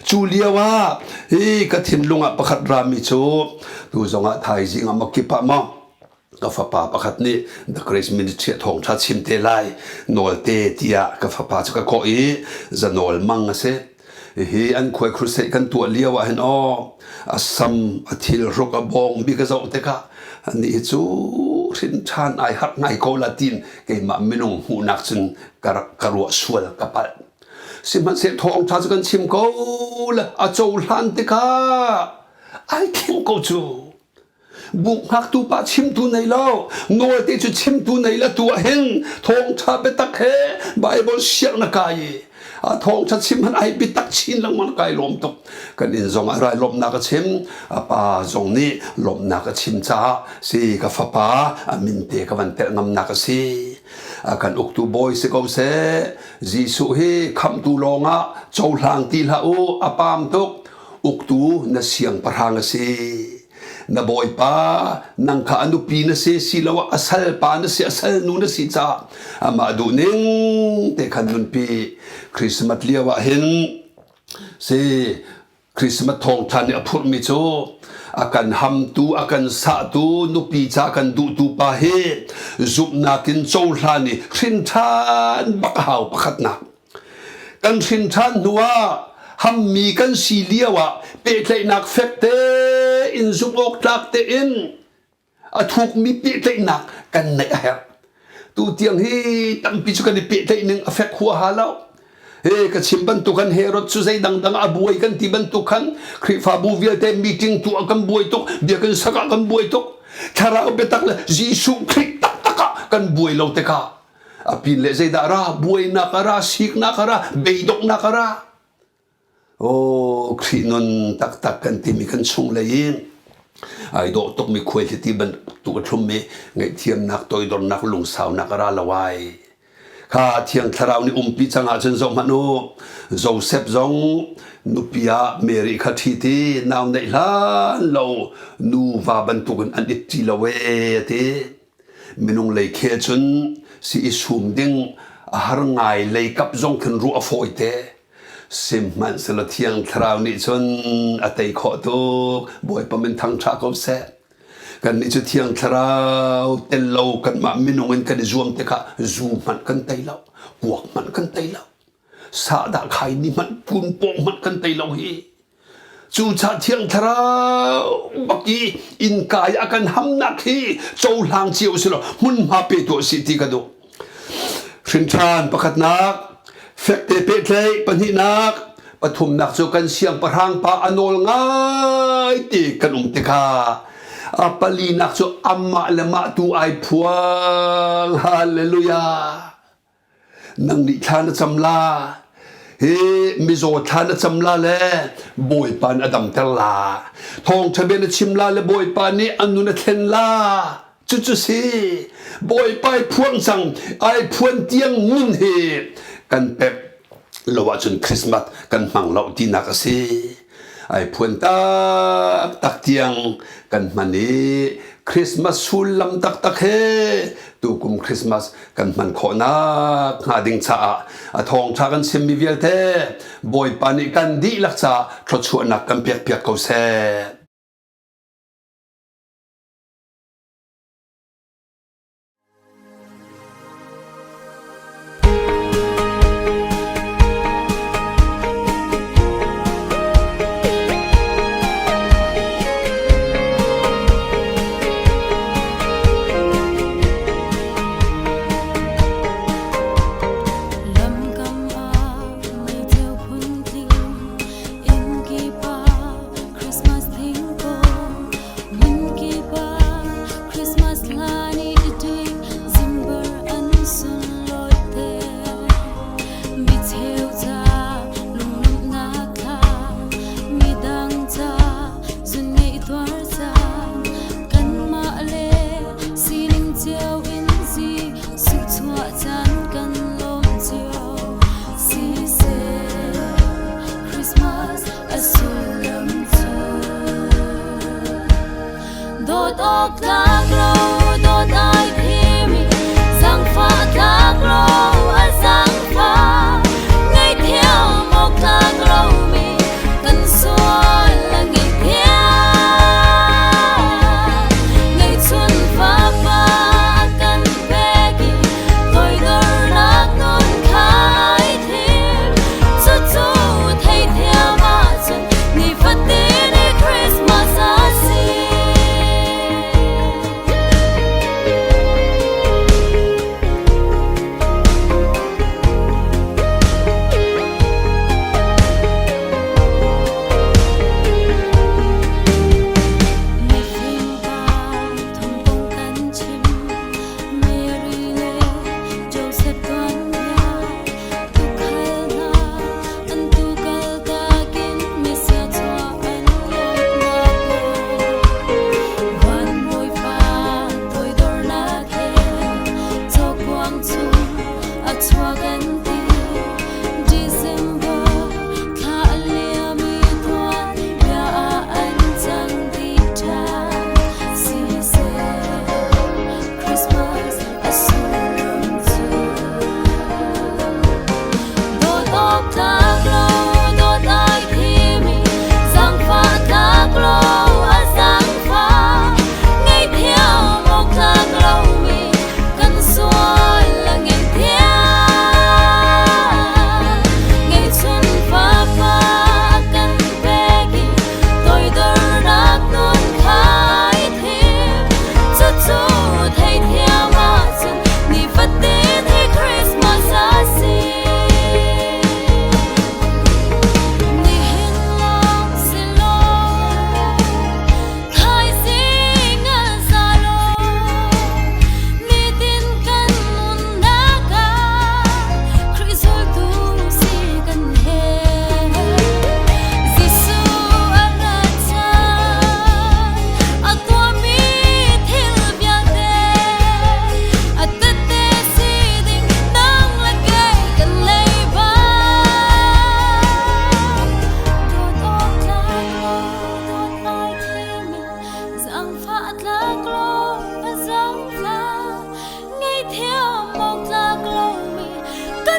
cu lio ah hi ka thinlung ah pakhat rami cu tu zongah thaizing ah makip ah maw ka fapa pakhat nih The Grace Ministry thawngṭha chim te lai nawl te tiah ka fapa cu ka kawh i zanawl mang a si. Hi an khuai crusade kan tuah lio ah hin aw a sam a thil hruk a bawng bi ka zoh tikah anih hi cu hrin ṭhan ai harh ngai ko la tiin keimah minung hmuhnak cun ka rak ka ruah sual ka palh. Sihmanhsehlaw thawngṭha cu kan chim ko le a cohlan tikah ai thleng ko cu. Buk hngaktu pa chimtu nei lo nawl te cu chimtu nei la tu ah hin thawngṭha biatak he Bible siang na kai i a thawngṭha chim han ai biatak chin lengmang kai lawm tuk kan inn zong ah rai lawmhnak a chim a pa zong nih lawmhnak a chim caah si ka fapa a min te ka van telh ngamnak a si a kan uktu bawi si ko seh Jesuh hi khamhtu lawngah cohlang ti hlah u a pam tuk uktu na siangpahrang a si na bawipa nang kha a nupi na si siloah a salpa na si a salnu na si caah amah duhning te khan nunpi Christmas lio ah hin si Christmas thawngtha nih a phurhmi cu a kan hamtu a kan sahtu nupi ca kan duhtu pa hi zumhnak in cohlan i hrin ṭhan bak a hau pakhatnak Kan hrin ṭhan hnuah hammi kan si lioah pehtlaihnak fek tein zumh awk tlak tein a thukmi pehtlaihnak kan neih a herh. Tutiang hi tampi cu kan i pehtlaih ning a fek huaha lo. He ka chim bantuk kan Herod cu zei dangdang a buai kan ti bantuk khan Khrihfabu vialte meeting tuah kan buai tuk, biakinn sak ah kan buai tuk. Thlarau biatak le Jesuh Khrih taktak ah kan buai lo tikah a pin le zeidah ra buainak a ra siknak a ra beidonghnak a ra oh Khrih nun taktak kan timi kan chung lei in ai dawh tukmi khuaihliti bantuk a thlummi ngaihthiamnak toidornak lungsaunak a ra lo ai kha thiang thlarau nih umpi cang ahcun zoh hmanh u Joseph zong nupi ah Mary kha ṭhi ti nau neih hlan lo nuva bantukin an it ṭi lo e ti Minung lei khel cun si i sum ding a har ngai lei kap zong khin ruah a fawi te. Sihmanhsehlaw Thiang Thlarau nih cun a tei khawh tuk. Bawipa min thangṭha ko seh. Kannih cu Thiang Thlarau tel lo kanmah minung in kan i zuam tikah zu hmanh kan tei lo, kuak hmanh kan tei lo, sahdah khai ni hmanh kun pawng hmanh kan tei lo hi. Cucaah Thiang Thlarau bak i innka i a kan hamnak hi cohlang cio si law hmunhma pe tuah sih ti ka duh. Hrinṭhan pakhatnak, fekte pehtlaih pahnihnak, pathumnak cu kan siangpahrang pa a nawl ngai ti kan um tikah a palinak cu amah le mah tu ai phuang. Hallelujah. Nang nih thla na cam la hi mizaw thla na cam la le Bawipa nih a damter la thawngṭha bia na chim la le Bawipa nih a nun a thlen la cucu si Bawipa ai phuang cang ai phuan tiang nun hi kan pek lo ahcun Christmas kan hmang lo tinak a si ai phuan taktak tiang kan hman i Christmas sullam taktak he tukum Christmas kan hman khawhnak hnga ding caah a thawngṭha kan chimmi vialte Bawipa nih kan dihlak caah thluachuahnak kan pekpiak ko seh.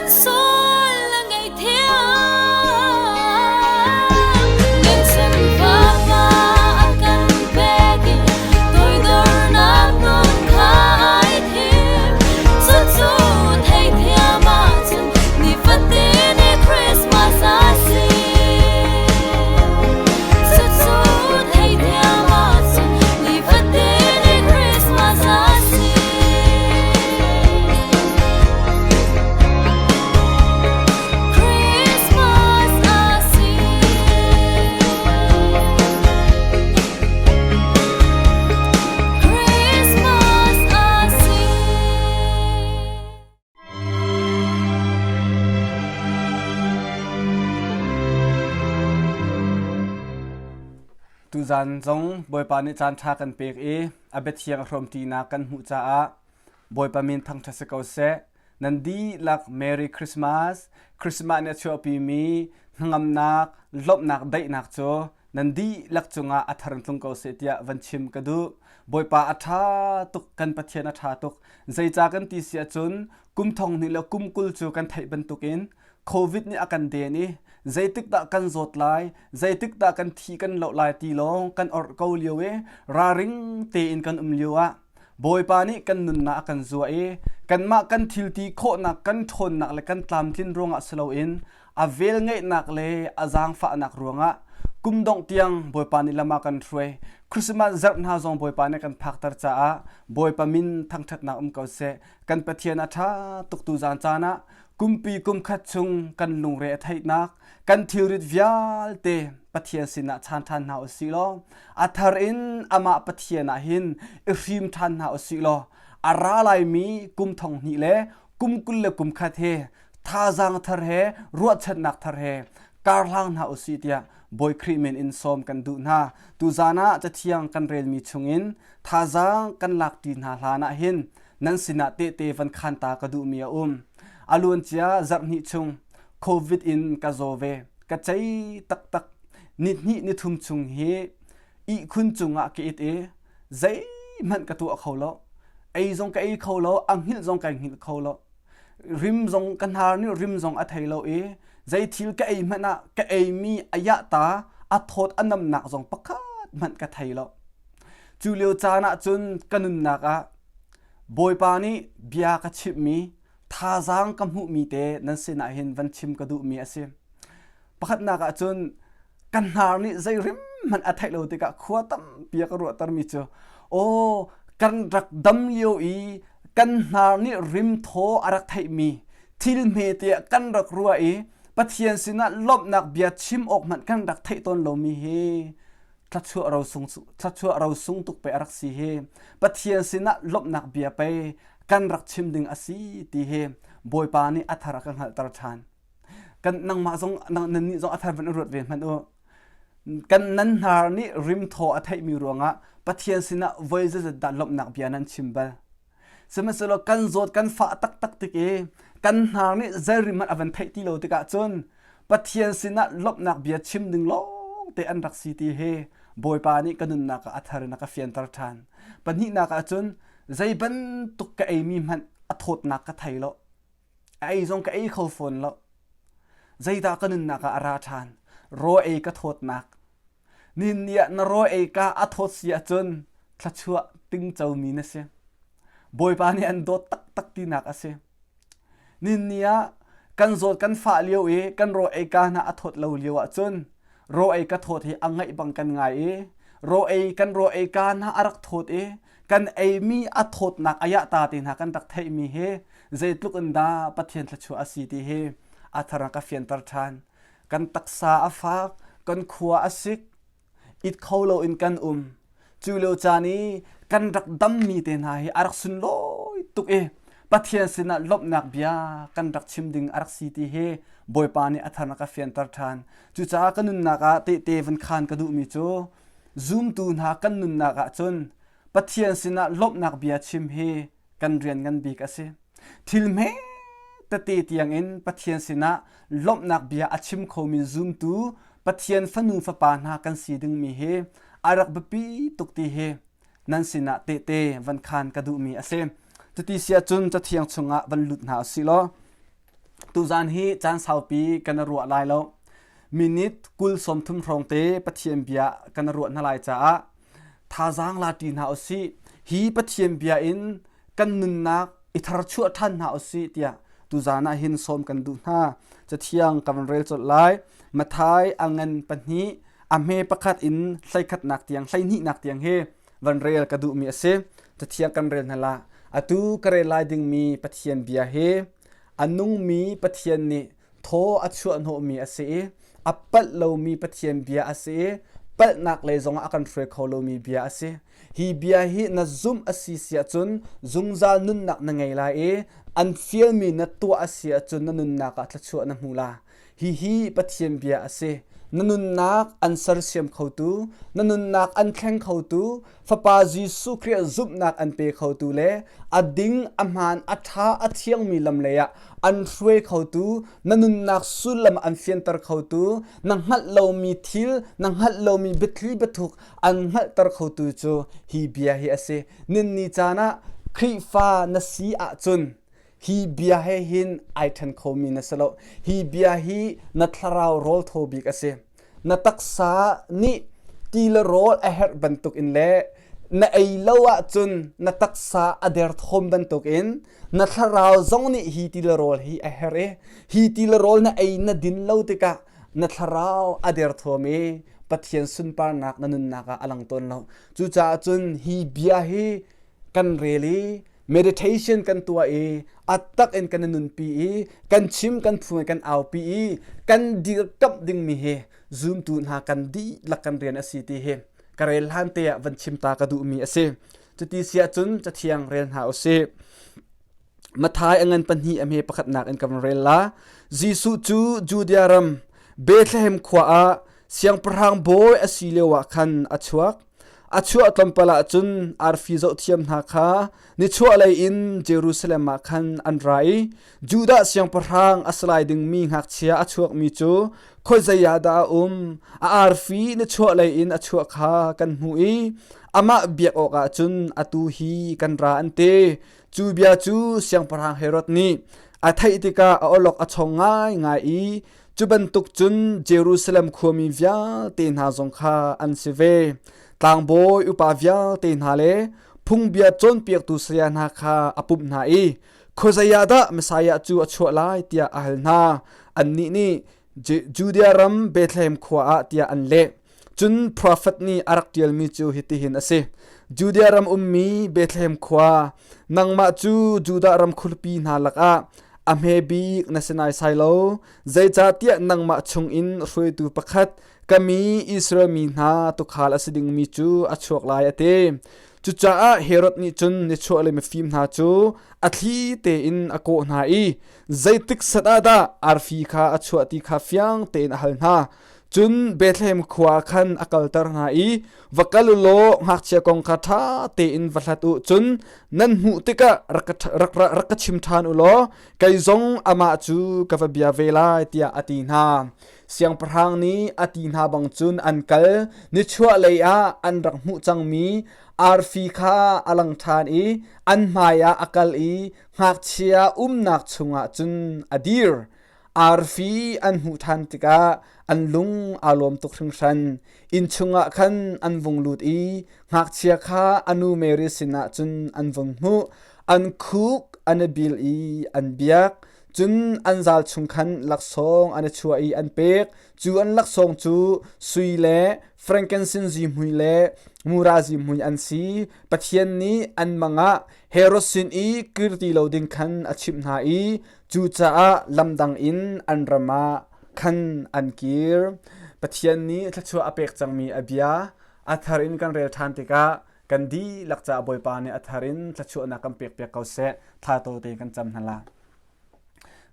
Kan sual a ngaihthiam. Ngeihchun Fapa a kan pek i toidornak nun kha ai thim. Cucu theithiam ahcun nifatin i Christmas a si. Cucu theithiam ahcun nifatin i Christmas a si. Christmas a si. Christmas a si. Tuzan zong Bawipa nih caan ṭha kan pek i a biathiang a hrawmṭinak kan hmuh caah Bawipa min thangṭhat si ko seh. Nan dihlak Merry Christmas. Christmas nih a chuahpimi hnangamnak, lawmhnak, daihnak cu nan dihlak cungah a thar in tlung ko seh tiah van chim ka duh. Bawipa a ṭha tuk, kan Pathian a ṭha tuk. Zeicah kan ti si ahcun kum thong hnih le kum 20 cu kan theih bantukin COVID nih a kan den i zeitik dah kan zawt lai, zeitik dah kan thi kan loh lai ti lawng kan orh ko lio i ralring tein kan um lio ah Bawipa nih kan nunnak a kan zuah i kanmah kan thilti khawhnak kan ṭhawnnak le kan tlamtlin ruangah si loin a velngeihnak le a zaangfahnak ruangah kum dongh tiang Bawipa nih lam ah kan hruai. Christmas zarh hna zong Bawipa nih kan phakter caah Bawipa min thangṭhatnak um ko seh. Kan Pathian a ṭha tuk tu zan caan ah kumpi kumkhat chung kan lungre a theihnak kan thilrit vialte Pathian sinah chan ṭhan hna u sih law a thar in amah Pathian ah hin i hrim ṭhan hna u sih law a ra laimi kum thong hnih le kum 20 le kum khat he thazaang thar he ruahchannak thar he karhlang hna u sih tiah Bawi Khrih min in sawm kan duh hna. Tuzaan ah Cathiang kan relmi chungin thazaang kan lakṭi hna hlan ah hin nan sinah tehte van khan ta ka duhmi a um. A luancia zarh hnih chung COVID in ka zaw ve. Ka cei taktak. Nihnih nithum chung hi ihkhun cungah ka it i zeihmanh ka tuah kho lo. Ei zong ka ei kho lo, a hngilh zong kai hngilh kho lo. Rim zong ka hnar nih rim zong a thei lo i zei thil ka ei hmanh ah ka eimi a yahta a thawt a namnak zong pakhat hmanh ka thei lo. Cu lio caan ah cun ka nunnak ah Bawipa nih bia ka chimhmi thazaang ka hmuhmi te nan sinah hin van chim ka duhmi a si. Pakhatnak ah cun ka hnar nih zei rim hmanh a theih lo tikah khua tampi a ka ruahtermi cu aw kan rak dam lio i kan hnar nih rim thaw a rak theihmi thil hme tiah kan rak ruah i Pathian sinah lawmhnak bia chim awk hmanh kan rak theih tawn lomi hi thluachuah rosung thluachuah rosung tuk pe a rak si hi Pathian sinah lawmhnak bia pei kan rak chim ding a si ti hi Bawipa nih a thar a ka hngalhter ṭhan. Kan nangmah zong nannih zong a thar van i ruat ve hmanh u. Kan nan hnar nih rimthaw a theihmi ruangah Pathian sinah voi zeizat dah lawmhnak bia nan chim bal. Sihmanhsehlaw kan zawt kan fah taktak tik i kan hnar nih zei rim hmanh a van theih ti lo tikah cun Pathian sinah lawmhnak bia chim ding lawngte an rak si ti hi Bawipa nih ka nunnak ah a thar in a ka fianter ṭhan. Pahnihnak ah cun zei bantuk ka eimi hmanh a thawtnak ka thei lo. A ei zong ka ei kho fawn lo. Zeidah ka nunnak ah a ra ṭhan? Raw ei ka thawtnak. Nin ni ah na raw ei ka a thawt si ahcun thluachuah tingcomi na si. Bawipa nih an dawt taktak tinak a si. Nin ni ah kan zawt kan fah lio i kan raw ei ka hna a thawt lo lio ahcun raw ei ka thawt hi a ngaih bang kan ngai i raw ei kan raw ei ka hna a rak thawt i kan eimi a thawtnak a yahta te hna kan rak theihmi hi zeitluk in dah Pathian thluachuah a si ti hi a thar a ka fianter ṭhan. Kan taksa a fak, kan khua a sik, it kho loin kan um. Cu lio caan i kan rak dammi te hna hi a rak sunlawi tuk i Pathian sinah lawmhnak bia kan rak chim ding a rak si ti hi Bawipa nih a thar a ka fianter ṭhan. Cucaah ka nunnak ah tehte van khaan ka duhmi cu zumtu hna kan nunnak ah cun Pathian sinah lawmhnak bia chim hi kan rian ngan bik a si. Thil hme tete tiangin Pathian sinah lawmhnak bia a chim khomi zumtu Pathian fanu fapa hna kan si dingmi hi a rak biapi tuk ti hi nan sinah tehte van khaan ka duhmi a si. Cuti si ahcun Cathiang chungah van lut hna usih law. Tuzan hi caan saupi kan ruah lai lo. Minute 20 30 hrawng te Pathian bia kan ruah hna lai caah thazaang la ṭi hna usih. Hi Pathian bia in kan nunnak i tharchuah ṭhan hna usih tiah tuzan ah hin sawm kan duh hna. Cathiang ka van rel colh lai. Matthai a ngan pahnih a hme pakhat in hleikhatnak tiang hleihnihnak tiang hi van rel ka duhmi a si. Cathiang kan rel hna la. Atu ka rel lai dingmi Pathian bia hi a nungmi Pathian nih thaw a chuahhnawhmi a si i a palh lomi Pathian bia a si i palhnak lei zongah a kan hruai kho lomi bia a si. Hi bia hi na zumh a si si ahcun zungzal nunnak na ngei lai i an fialmi na tuah a si ahcun na nunnak ah thluachuah na hmu la. Hihi Pathian bia a si. Na nunnak an sersiam khotu, na nunnak an thleng khotu, Fapa Jesuh Khrih zumhnak an pe khotu le a ding, a hmaan, a ṭha, a thiangmi lam lei ah an hruai khotu, na nunnak sullam an fianter khotu, na hngalh lomi thil, na hngalh lomi biathli biathuk an hngalhter khotu cu hi bia hi a si. Ninni caan ah Khrihfa na si ahcun hi bia he hin ai ṭhen khomi na si lo. Hi bia hi na thlarau rawl thaw bik a si. Na taksa nih ti le rawl a herh bantukin le na ei lo ahcun na taksa a derthawm bantukin na thlarau zong nih hi ti le rawl hi a herh i hi ti le rawl na ei na din lo tikah na thlarau a derthawm i Pathian sunparnak na nunnak ah a lang tawn lo. Cucaah cun hi bia hi kan rel i meditation kan tuah i a tak in kan nunpi i kan chim kan phu kan aupi i kan dirkamh dingmi hi zumtu hna kan dihlak kan rian a si ti hi ka rel hlan te ah van chim ta ka duhmi a si. Cuti si ahcun cathiang rel hna usih. Mathai a ngan pahnih a hme pakhatnak in kan rel la. Jesuh cu Judea ram Bethlehem khua ah siangpahrang bawi a si lio ah khan a chuak. A chuah tlawmpal ah cun arfi zohthiam hna kha nichuahlei in Jerusalem ah khan an ra i Judah siangpahrang a si lai dingmi ngakchia a chuakmi cu khuazei ah dah a um? A arfi nichuahlei in a chuah kha kan hmuh i amah biak awkah cun atu hi kan ra an ti. Cu bia cu siangpahrang Herod nih a theih tikah a awlok a chong ngaingai i Cu bantuk cun Jerusalem khuami vialte hna zong kha an si ve. Tlangbawi upa vialte hna le phungbia cawnpiaktu saya hna kha a pumh hna i khuazei ah dah Messiah cu a chuah lai tiah a hal hna. Annih nih Judea ram Bethlehem khua ah tiah an leh. Cun profet nih a rak ṭialmi cu hitihin a si. Judea ram ummi Bethlehem khua, nangmah cu Judah ram khualipi hna lakah a hme bik na si naisai lo, zeicahtiah nangmah chungin hruaitu pakhat ka mi Israel mi hna tuukhal a si dingmi cu a chuak lai a ti. Cucaah Herod nih cun nichuahlei mifim hna cu a thli tein a kawh hna i zeitik set ah dah arfi kha a chuah ti kha fiang tein a hal hna. Cun Bethlehem khua khan a kalter hna i va kal u law ngakchia kong kha ṭha tein va hlat u. Cun nan hmuh tikah rak ka chim ṭhan u law kei zong amah cu ka va bia ve lai tiah a ti hna. Siangpahrang nih a ti hna bang cun an kal. Nichuahlei ah an rak hmuh cangmi arfi kha a lang ṭhan i an hmaiah a kal i ngakchia umnak chungah cun a dir. Arfi an hmuh ṭhan tikah an lung aa lawm tuk hringhran. Inn chungah khan an vung lut i ngakchia kha a nu Mary sinah cun an vung hmuh. An khuk an i bil i an biak. Cun an zal chung khan laksawng an i chuah i an pek. Cu an laksawng cu sui le frankincense zihmui le mura zihmui an si. Pathian nih an mang ah Herod sin i kir ti lo ding khan a chimh hna i Cucaah lamdang in an ram ah khan an kir. Pathian nih thluachuah a pek cangmi a bia a thar in kan rel ṭhan tikah kan dihlak caah Bawipa nih a thar in thluachuahnak kan pekpiak ko seh. Thla tawite kan cam hna la.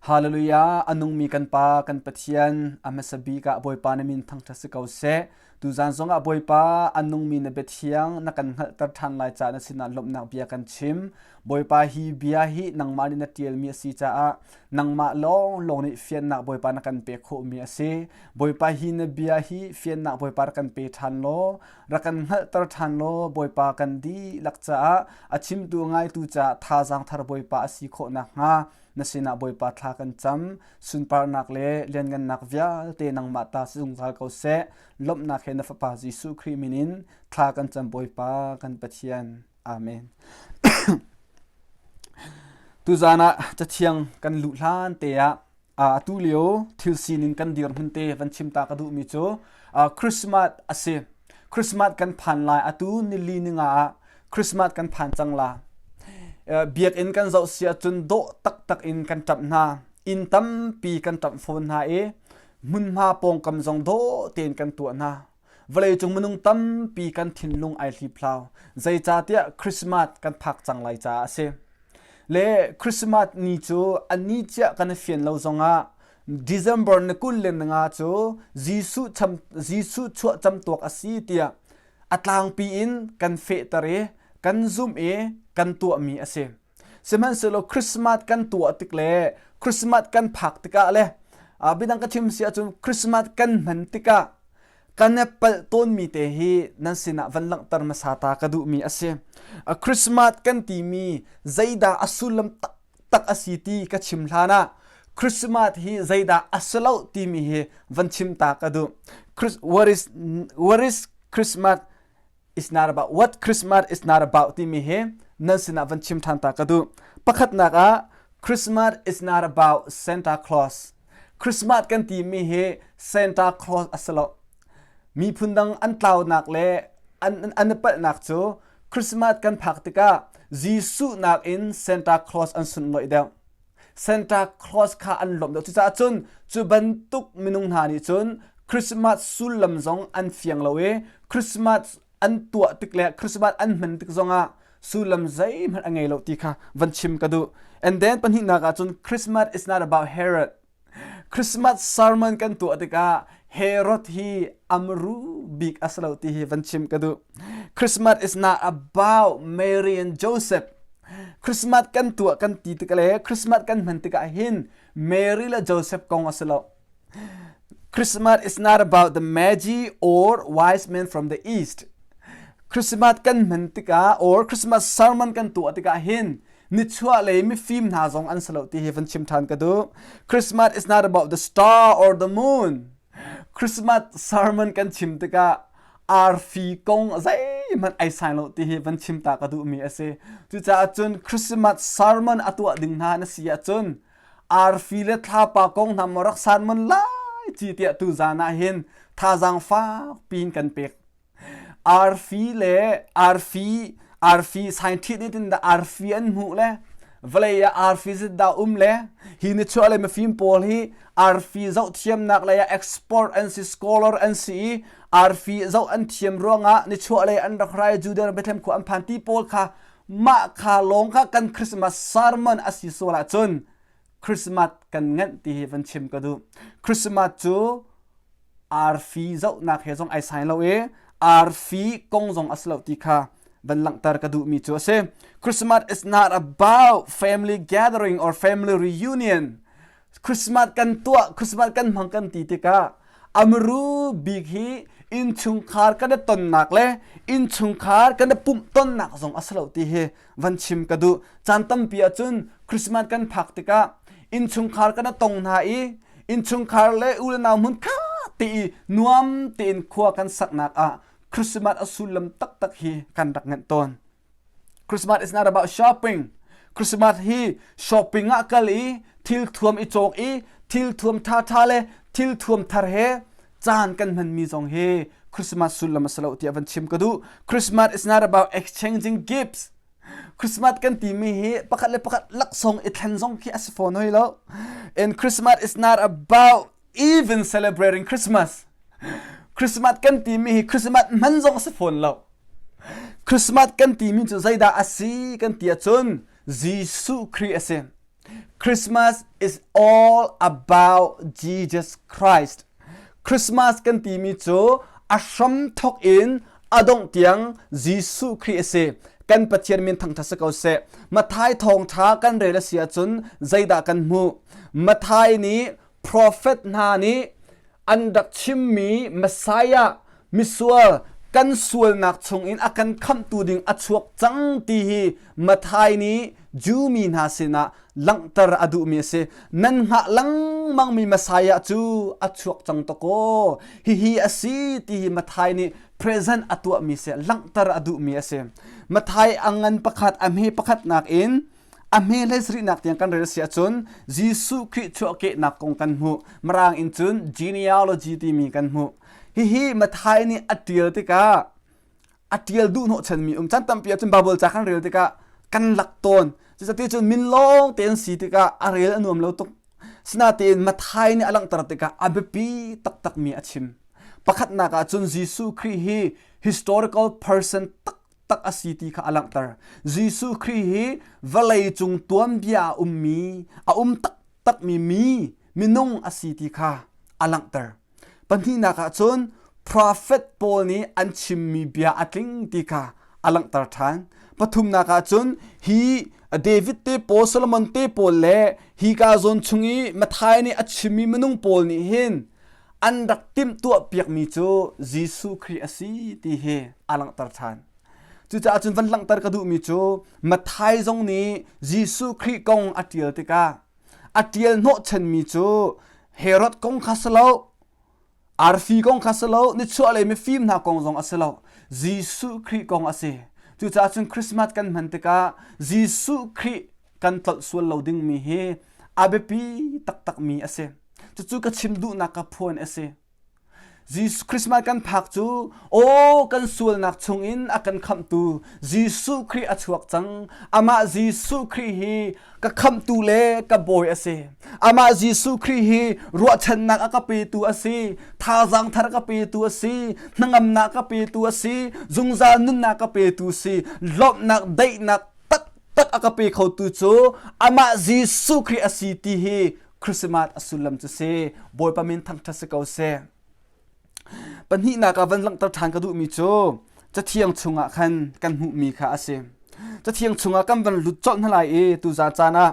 Hallelujah! A nungmi kan Pa, kan Pathian, a hmasa bik ah Bawipa na min thangṭhat si ko seh. Tuzaan zongah Bawipa a nungmi na biathiang na kan hngalhter ṭhan lai caah na sinah lawmhnak bia kan chim. Bawipa hi bia hi nangmah nih na ṭialmi a si caah nangmah lawnglawng nih fiannak Bawipa na kan pek khawhmi a si. Bawipa hi na bia hi fiannak Bawipa rak kan pe ṭhan law rak kan hngalhter ṭhan law Bawipa kan dihlak caah a chimtu ngaitu caah thazaang thar Bawipa a si khawh nakhnga na sinah Bawipa thla kan cam. Sunparnak le lianngannak vialte nangmah ta si zungzal ko seh. Lawmhnak he na Fapa Jesuh Khrih min in thla kan cam Bawipa kan Pathian. Amen. Tuzaan ah Cathiang kan luh hlan te ah atu lio thil sining kan dirhmun te van chim ta ka duhmi cu Christmas a si. Christmas kan phan lai atu nili ninga ah Christmas kan phan cang la. Biakinn kan zoh si ahcun dawh taktak in kan ṭamh hna. Inn tampi kan ṭamh fawn hna i hmunhma pawngkam zong dawh tein kan tuah hna. Vawleicung minung tampi kan thinlung ai hliphlau. Zeicahtiah Christmas kan phak cang lai caah a si. Le Christmas ni cu a ni ciah kan i fian lo zongah December ni 25 cu Jesuh cham Jesuh chuah camtuak a si tiah a tlangpi in kan fehter i kan zumh i kan tuahmi a si. Sihmanhsehlaw Christmas kan tuah tik le Christmas kan phak tikah le bidang ka chim si ahcun Christmas kan hman tikah kan i palh tawnmi te hi nan sinah van langhter hmasa ta ka duhmi a si. Christmas kan timi zeidah a sullam taktak a si ti ka chim hlan ah Christmas hi zeidah a si lo timi hi van chim ta ka duh. What is, what is Christmas is not about what Christmas is not about timi hi nan sinah van chim ṭhan ta ka duh. Pakhatnak ah Christmas is not about Santa Claus. Christmas kan timi hi Santa Claus a si lo. Miphun dang an tlaunak le an, an i palhnak cu Christmas kan phak tikah Jesuh nakin Santa Claus an sunlawih deuh. Santa Claus kha an lawmh deuh. Cucaah cun cu bantuk minung hna nih cun Christmas sullam zong an fiang lo i Christmas an tuah tik le Christmas an hman tik zongah sullam zeihmanh a ngei lo ti kha van chim ka duh. And then pahnihnak ah cun Christmas is not about Herod. Christmas sermon kan tuah tikah Herod hi amru bik a si lo ti hi van chim ka duh. Christmas is not about Mary and Joseph. Christmas kan tuah kan ti tik le Christmas kan hman tikah hin Mary le Joseph kong a si lo. Christmas is not about the Magi or wise men from the east. Christmas kan hman tikah or Christmas sermon kan tuah tikah hin nichuah lei mifim hna zong an si lo ti hi van chim ṭhan ka duh. Christmas is not about the star or the moon. Christmas sermon kan chim tikah arfi kong zeihmanh ai sai lo ti hi van chim ta ka duhmi a si. Cucaah cun Christmas sermon a tuah ding hna na si ahcun arfi le thlapa kong hna maw rak sermon lai ci tiah tu zan ah hin thazaang fak piin kan pek Arfi le arfi arfi scientist nih tin dah arfi an hmuh le vawlei ah arfi zit dah um le hi nichuah lei mifim pawl hi arfi zoh thiamnak lei ah expert an si scholar an si i arfi zoh an thiam ruangah nichuah lei an rak rai Judean Bethlehem khua an phan ti pawl kha mah kha lawng kha kan Christmas sermon a si sual ahcun Christmas kan nganh ti hi van chim ka duh. Christmas cu arfi zohnak he zong ai sai lo i arfi kong zong a si lo ti kha van langhter ka duhmi cu a si. Christmas is not about family gathering or family reunion. Christmas kan tuah, Christmas kan hmang kan ti tikah amru bik hi innchungkhar kan i tonnak le innchungkhar kan i pumh tonnak zong a si lo ti hi van chim ka duh. Caan tampi ahcun Christmas kan phak tikah innchungkhar kan i tong hna i innchungkhar le u le nau hmun khat te i nuam tein khua kan saknak ah Christmas a sullam taktak hi kan rak nganh tawn. Christmas is not about shopping. Christmas hi shopping ah kal i thil thuam i cawk i thil thuam ṭhaṭha le thil thuam thar he caan kan hmanmi zong hi Christmas sullam a si lo tiah van chim ka duh. Christmas is not about exchanging gifts. Christmas kan timi hi pakhat le pakhat laksawng i thlen zong khi a si fawn hoi lo. And Christmas is not about even celebrating Christmas. Christmas kan timi hi Christmas hman zong a si fawn lo. Christmas kan timi cu zeidah a si kan ti ahcun Jesuh Khrih a si. Christmas is all about Jesus Christ. Christmas kan timi cu A hramthawk in a dongh tiang Jesuh Khrih a si. Kan Pathian min thangṭhat si ko seh. Matthai thawngṭha kan rel a si ahcun zeidah kan hmuh? Matthai nih profet hna nih an rak chimmi Messiah misual kan sualnak chungin a kan khamhtu ding a chuak cang ti hi Matthai nih Jew mi hna sinah langhter a duhmi a si. Nan hngah lengmangmi Messiah cu a chuak cang takaw. Hihi a si ti hi Matthai nih present a tuahmi si, langhter a duhmi a si. Matthai a ngan pakhat, a hme pakhatnak in a hme hlei sarihnak tiang kan rel si ahcun Jesuh Khrih chuahkehnak kong kan hmuh. Mirang in cun genealogy timi kan hmuh. Hihi Matthai nih a ṭial tikah a ṭial duh hnawhchanmi um caan tampi ahcun Bible ca kan rel tikah kan lak tawn. Cucati cun min lawng te an si tikah a rel a nuam lo tuk. Sinain Matthai nih a langhter tikah a biapi taktakmi a chim. Pakhatnak ah cun Jesuh Khrih hi historical person taktak a si ti kha a langhter. Jesuh Khrih hi vawleicung tuanbia a ummi, a um taktakmi mi, minung a si ti kha a langhter. Pahnihnak ah cun profet pawl nih an chimmi bia a tling ti kha a langhter ṭhan. Pathumnak ah cun hi David te pawl, Solomon te pawl le hi ka zawn chung i Matthai nih a chimmi minung pawl nih hin an rak timhtuah piakmi cu Jesuh Khrih a si ti hi a langhter ṭhan. Cucaah cun van langhter ka duhmi cu Matthai zong nih Jesuh Khrih kong a ṭial tikah a ṭial hnawhchanmi cu Herod kong kha si lo, arfi kong kha si lo, nichuahlei mifim hna kong zong a si lo, Jesuh Khrih kong a si. Cucaah cun Christmas kan hman tikah Jesuh Khrih kan tlolh sual lo dingmi hi a biapi taktakmi a si. Cucu ka chim duhnak ka phuan a si. Jesus Christmas kan phak cu aw kan sualnak chungin a kan khamhtu Jesuh Khrih a chuak cang. Amah Jesuh Khrih hi ka khamhtu le ka bawi a si. Amah Jesuh Khrih hi ruahchannak a ka petu a si, thazaang thar ka petu a si, hnangamnak ka petu a si, zungzal nunnak ka petu a si, lawmhnak daihnak taktak a ka pe khotu cu amah Jesuh Khrih a si ti hi Christmas a sullam cu si Bawipa min thangṭhat si ko seh. Pahnihnak ah van langhter ṭhan ka duhmi cu Cathiang chungah khan kan hmuhmi kha a si. Cathiang chungah kan van lut colh hna lai i tuzaan caan ah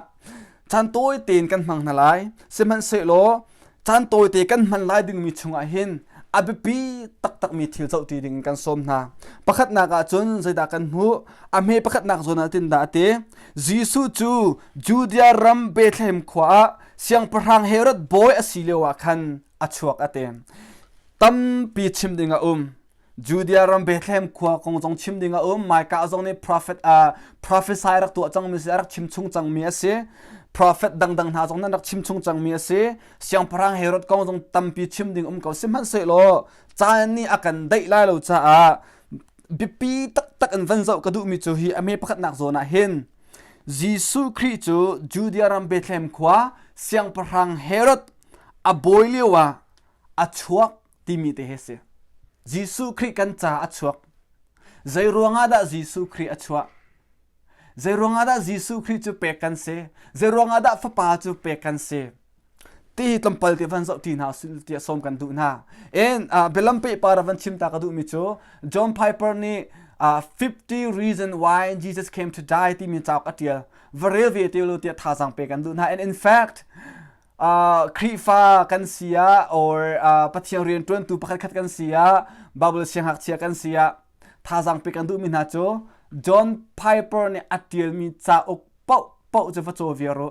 caan tawi tein kan hmang hna lai. Sihmanhsehlaw caan tawite kan hman lai dingmi chungah hin a biapi taktakmi thil zohṭi ding kan sawm hna. Pakhatnak ah cun zeidah kan hmuh? A hme pakhatnak zawn ah tin dah a ti? Jesuh cu Judea ram Bethlehem khua ah siangpahrang Herod bawi a si lioah khan a chuak a ti. Tampi chim ding a um. Judea ram Bethlehem khua kong zong chim ding a um. Micah zong nih prophet uh, prophesy rak tuah cangmi si, a rak chim chung cangmi a si. Prophet dangdang hna zong nan rak chim chung cangmi a si. Siangpahrang Herod kong zong tampi chim ding um ko. Sihmanhsehlaw caan nih a kan daih lai lo caah biapi taktak in van zoh ka duhmi cu hi a me pakhatnak zawn ah hin Jesuh Khrih cu Judea ram Bethlehem khua siangpahrang Herod a bawi lio ah a chuak timi te hi si. Jesuh Khrih kan ca a chuak. Zei ruangah dah Jesuh Khrih a chuah? Zei ruangah dah Jesuh Khrih cu pek kan si? Zei ruangah dah Fapa cu pek kan si? Ti hi tlawmpal te van zoh ti hna tiah sawm kan duh hna. En uh, bialam pe par van chim ta ka duhmi cu John Piper nih uh, 50 reason why Jesus came to die timi cauk a tial. Va rel ve te lo tiah thazaang pe kan duh hna. And in fact, uh, Khrihfa kan si ah or uh, Pathian rianṭuantu pakhat khat kan si ah Bible siangngakchia kan si ah thazaang pek kan duhmi hna cu John Piper nih a ṭialmi cauk paoh paoh cu va caw viar u.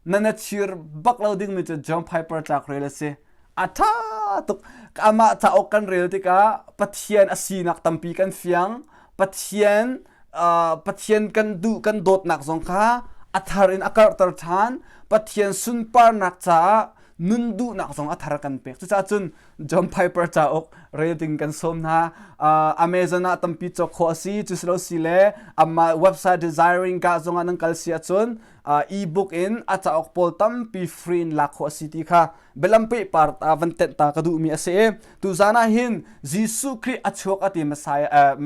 Na na chir bak lo dingmi cu John Piper tlak rel a si. A ṭha tuk. Amah cauk kan rel tikah Pathian a sinak tampi kan fiang. Pathian uh, Pathian kan duh kan dawtnak zong kha a thar in a karhter ṭhan. Pathian sunparnak caah nun duhnak zong a thar kan pek. Cucaah cun John Piper cauk rel ding kan sawm hna. Uh, Amazon ah tampi cawk khawh a si. Cu si lo si le amah website Desiring ka zong ah nan kal si ahcun uh, e-book in a cauk pawl tampi free in lak khawh a si ti kha bialam pehpar ta van tenh ta ka duhmi a si i tuzan ah hin Jesuh Khrih a chuak a ti Messiah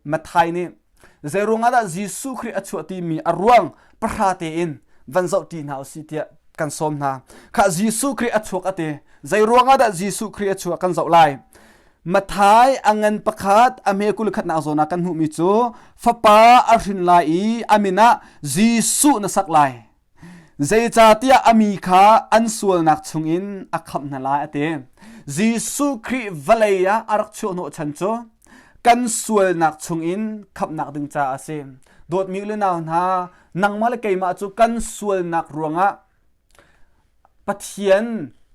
Matthai nih zeiruang ah dah Jesuh Khrih a chuah timi a ruang pahra tein van zoh ti hna usih tiah kan sawm hna kha Jesuh Khrih a chuak a ti zeiruang ah dah Jesuh Khrih a chuah kan zoh lai. Mathai a ngan pakhat a hme 21 nak zawn ah kan hmuhmi cu fapa a hrin lai i a min ah Jesuh na sak lai. Zeicahtiah a mi kha an sualnak chungin a khamh hna lai a ti. Jesuh Khrih vawlei ah a rak chuahhnawh chan cu kan sualnak chungin khamhnak ding caah a si. Dawtmi u le nau hna, nangmah le keimah cu kan sualnak ruangah Pathian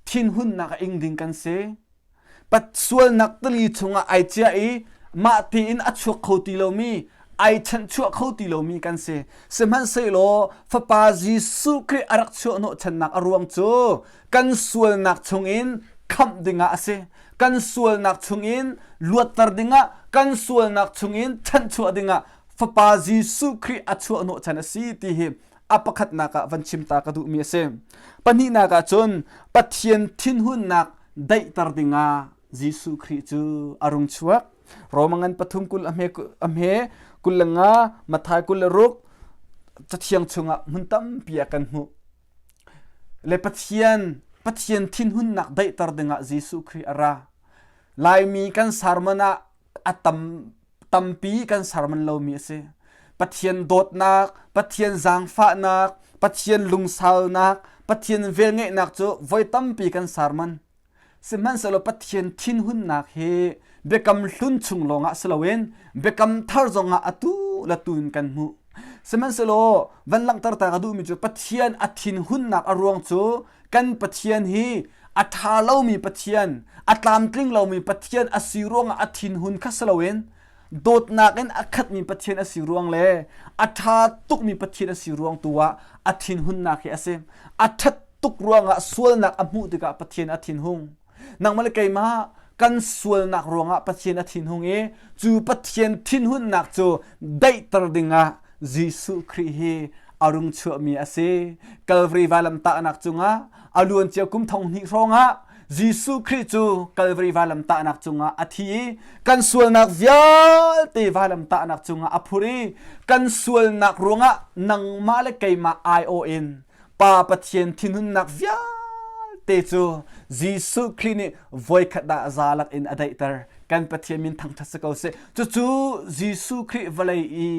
thinhunnak a ing ding kan si. Sualnak tili chungah ai ciah i mah tein a chuak kho ti lomi, ai chanhchuah kho ti lomi kan si. Sihmanhsehlaw Fapa Jesuh Khrih a rak chuahhnawh channak a ruang cu kan sualnak chungin khamh dingah a si. Kan sualnak chungin luatter dingah, kan sualnak chungin chanhchuah dingah Fapa Jesuh Khrih a chuahhnawh chan a si ti hi a pakhatnak ah van chim ta ka duhmi a si. Pahnihnak ah cun Pathian thinhunnak daihter dingah Jesuh Khrih cu a rung chuak. Roma ngan pathum kul a hme a hme 25 Matthai 26 cathiang chungah hmun tampi ah kan hmuh. Le Pathian Pathian thinhunnak daihter dingah Jesuh Khrih a ra. Laimi kan sermon ah a tam tampi kan sermon lomi a si. Pathian dawtnak, Pathian zaangfahnak, Pathian lungsaunak, Pathian velngeihnak cu voi tampi kan sermon. Sihmanhsehlaw Pathian thinhunnak hi biakam hlun chung lawngah si loin biakam thar zongah atu le tu in kan hmuh. Sihmanhsehlaw van langhter ta ka duhmi cu Pathian a thinhunnak a ruang cu kan Pathian hi a ṭha lomi Pathian, a tlamtling lomi Pathian a si ruangah a thinhun kha si loin dawtnak in a khatmi Pathian a si ruang le a ṭha tukmi Pathian a si ruang tu ah a thinhunnak hi a si. A ṭhat tuk ruangah sualnak a hmuh tikah Pathian a thinhung. Nangmah le keimah kan sualnak ruangah Pathian a thinhung i cu Pathian thinhunnak cu daihter dingah Jesuh Khrih hi a rung chuahmi a si. Calvary vailamtahnak cungah a luancia kum thong hnih hrawngah Jesuh Khrih cu Calvary vailamtahnak cungah a thi i kan sualnak vialte vailamtahnak cungah a phur i kan sualnak ruangah nangmah le keimah aiawh in Pa Pathian thinhunnak vialte cu Jesuh Khrih nih voikhat ah zalak in a daihter. Kan Pathian min thangṭhat si ko seh. Cucu Jesuh Khrih vawlei i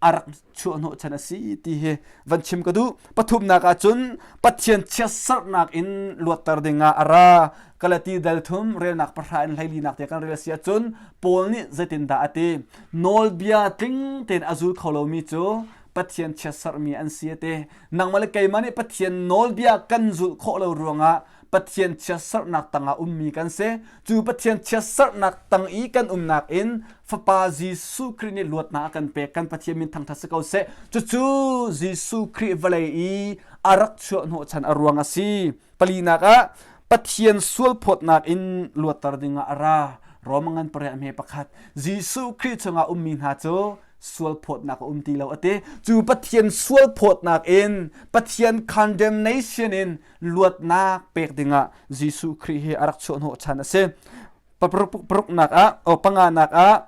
a rak chuahhnawh chan a si ti hi van chim ka duh. Pathumnak ah cun Pathian chiatserhnak in luatter dingah a ra. Galati dal thum relnak pahra in hleilinak te kan rel si ahcun Paul nih zeitindah a ti? Nawlbia tling tein a zul kho lomi cu Pathian chiatserhmi an si a ti. Nangmah le keimah nih Pathian nawlbia kan zulh khawh lo ruangah Pathian chiatserhnak tangah ummi kan si. Cu Pathian chiatserhnak tang i kan umnak in Fapa Jesuh Khrih nih luatnak a kan pek. Kan Pathian min thangṭhat si ko seh. Cucu Jesuh Khrih vawlei i a rak chuah hnawhchan a ruang a si. Palinak ah Pathian sualphawtnak in luatter dingah a ra. Roma ngan pariat hme pakhat. Jesuh Khrih chungah ummi hna cu sualphawtnak a um ti lo a ti. Cu Pathian sualphawtnak in Pathian condemnation in luatnak pek dingah Jesuh Khrih hi a rak chuahhnawh chan a si. Paruknak ah o panganak ah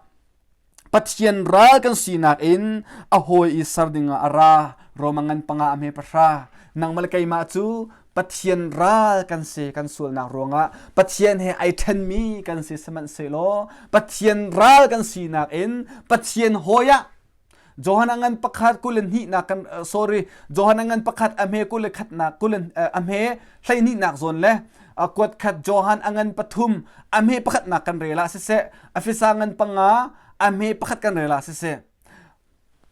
Pathian ral kan sinak in a hawi i ser dingah a ra. Roma ngan panga a hme pahra. Nangmah le keimah cu Pathian ral kan si kan sualnak ruangah Pathian he ai ṭhenmi kan si sihmanhsehlaw Pathian ral kan sinak in Pathian hawi ah Johan a ngan pakhat kul in hnihnak kan sorry Johan a ngan pakhat a hme kul le khatnak kul in a hme hleihnihnak zawn le kuat khat Johan a ngan pathum a hme pakhatnak kan rel ah siseh Afisa ngan panga a hme pakhat kan rel ah siseh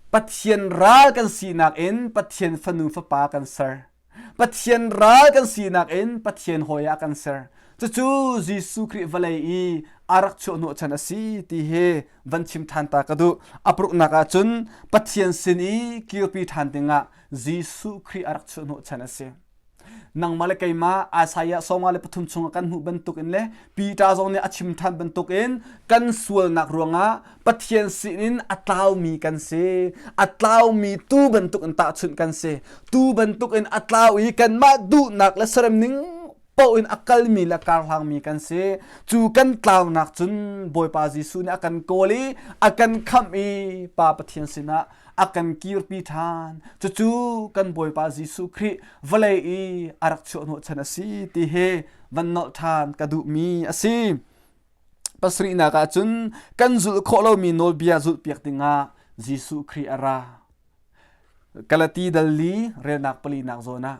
Pathian ral kan sinak in Pathian fanu fapa kan ser Pathian ral kan sinak in Pathian hawi ah kan ser. Cucu Jesuh Khrih vawlei i a rak chuahhnawh chan a si ti hi van chim ṭhan ta ka duh. A paruknak ah cun Pathian sin i kirpi ṭhan dingah Jesuh Khrih a rak chuahhnawh chan a si. Nangmah le keimah Isaiah 53 chungah kan hmuh bantukin le Peter zong nih a chim ṭhan bantukin kan sualnak ruangah Pathian sinin a tlaumi kan si. A tlaumi tuu bantukin tahchunh kan si. Tuu bantukin a tlau i kanmah duhnak le serem ning paoh in a kalmi le karhlangmi kan si. Cu kan tlaunak cun Bawipa Jesuh nih a kan kawl i a kan khamh i Pa Pathian sinah a kan kirpi ṭhan. Cucu kan Bawipa Jesuh Khrih vawlei i a rak chuahhnawh chan a si ti hi van nolh ṭhan ka duhmi a si. Pasarihnak ah cun kan zulh khawh lomi nawlbia zulhpiak dingah Jesuh Khrih a ra. Galati dal li relnak palinak zawn ah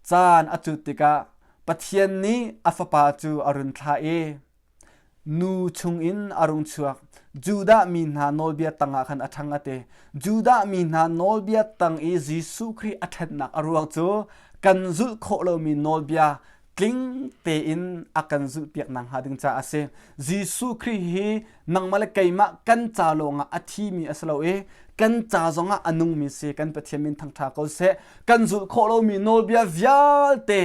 caan a cut tikah Pathian nih a fapa cu a run thlah i nu chungin a rung chuak. Judah mi hna nawlbia tangah khan a ṭhang a ti. Judah mi hna nawlbia tang i Jesuh Khrih a ṭhatnak a ruang cu kan zulh khawh lomi nawlbia tling tein a kan zulhpiak nakhnga ding caah a si. Jesuh Khrih hi nangmah le keimah kan ca lawngah a thimi a si lo i kan ca zongah a nungmi si kan Pathian min thangṭha ko seh. Kan zulh khawh lomi nawlbia vialte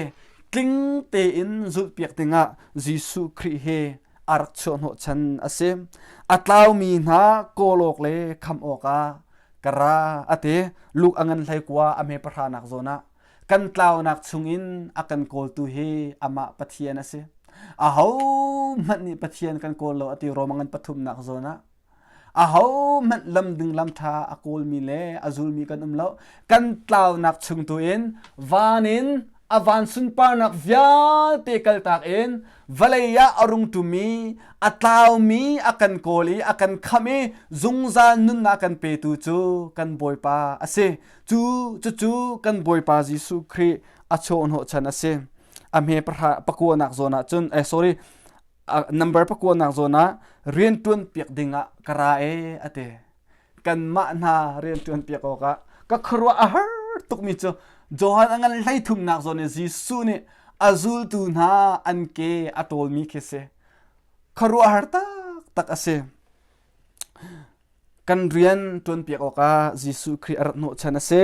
tling tein zulhpiak dingah Jesuh Khrih hi a rak chuahhnawhchan a si. A tlaumi hna kawl awk le khamh awkah ka ra a ti. Luke a ngan hlei kua a hme pahranak zawn ah kan tlaunak chungin a kan kawltu hi amah Pathian a si. Ahohmanh nih Pathian kan kawl lo a ti Rom a ngan pathumnak zawn ah. Ahohmanh lam ding lam ṭha a kawlmi le a zulmi kan um lo. Kan tlaunak chung tu in van in a van sunparnak vialte kaltak in vawlei ah a rung ṭumi a tlaumi a kan kawl i a kan khamh i zungzal nunnak a kan petu cu kan Bawipa a si. Cu cucu kan Bawipa Jesuh Khrih a chawhhnawhchan a si. A hme pakuanak zawn ah cun eh sorry number pakuanak zawn ah rianṭuan piak ding ah ka ra e a ti. Kanmah hna rianṭuan piak awkah ka khuaruah a har tukmi cu Johan a ngan hleithumnak zawn i Jesuh nih a zultu hna an ke a ṭawlmi khi si. Khuaruahhar taktak a si. Kan rian ṭuanpiak awkah Jesuh Khrih a rat hnawhchan a si.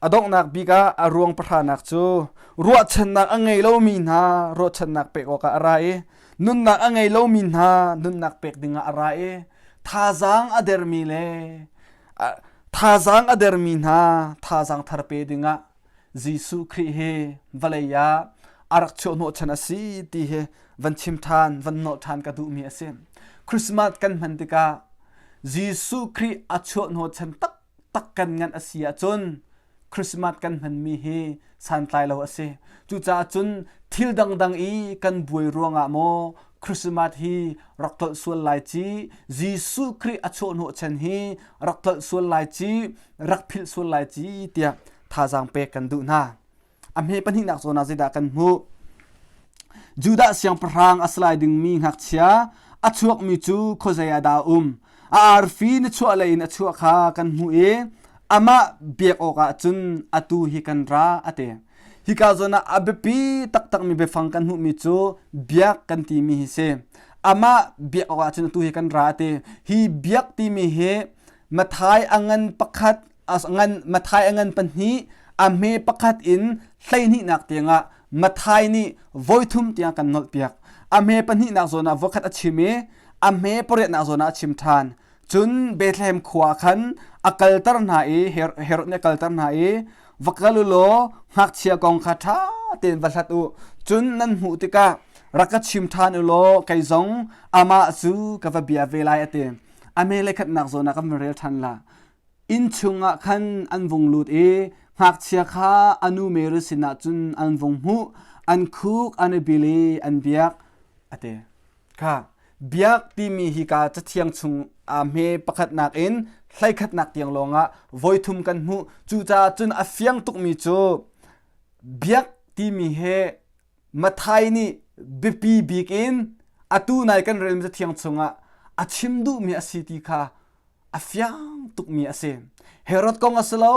A donghnak bik ah a ruang pahranak cu ruahchannak a ngei lomi hna ruahchannak pek awkah a ra i nunnak a ngei lomi hna nunnak pek dingah a ra i thazaang a dermi le thazaang a dermi hna thazaang thar pe dingah Jesuh Khrih hi vawlei ah a rak chuahhnawhchan a si ti hi van chim ṭhan, van nawh ṭhan ka duhmi a si. Christmas kan hman tikah Jesuh Khrih a chuahhnawhchan taktak kan nganh a si ahcun Christmas kan hmanmi hi santlai lo a si. Cucaah cun thil dangdang i kan buai ruangah maw Christmas hi rak tlolh sual lai ci, Jesuh Khrih a chuahhnawhchan hi rak tlolh sual lai ci, rak philh sual lai ci tiah thazaang pek kan duh hna. A hme pahnihnak zawn ah zeidah kan hmuh? Judah siangpahrang a si lai dingmi ngakchia a chuakmi cu khuazei ah dah a um? A arfi na chuahlei in a chuah kha kan hmuh i amah biak awkah cun atu hi kan ra a ti. Hika zawn ah a biapi taktakmi biafang kan hmuhmi cu biak kan timi hi si. Amah biak awkah cun atu hi kan ra a ti. Hi biak timi hi Mathai a ngan pakhat ngan Mathai a ngan pahnih a hme pakhat in hleihnihnak tiangah Mathai nih voithum tiang kan nolhpiak. A hme pahnihnak zawn ah voikhat a chim i a hme pariatnak zawn ah a chim ṭhan. Cun Bethlehem khua khan a kalter hna i Herod nih a kalter hna i va kal u law ngakchia kong kha ṭha tein va hlat u. Cun nan hmuh tikah rak ka chim ṭhan u law kei zong amah cu ka va bia ve lai a ti. A hme le khatnak zawn ah kan van rel ṭhan la. Inn chungah khan an vung lut i ngakchia kha a nu Mary sinah cun an vung hmuh, an khuk an i bil i an biak a ti. Kha biak timi hi ka cathiang chung a hme pakhatnak in hleikhatnak tiang lawngah voithum kan hmuh. Cucaah cun a fiang tukmi cu biak timi he Mathai nih biapi bik in atu nai kan relmi cathiang chungah a chim duhmi a si ti kha a fiang tukmi a si. Herod kong a si lo,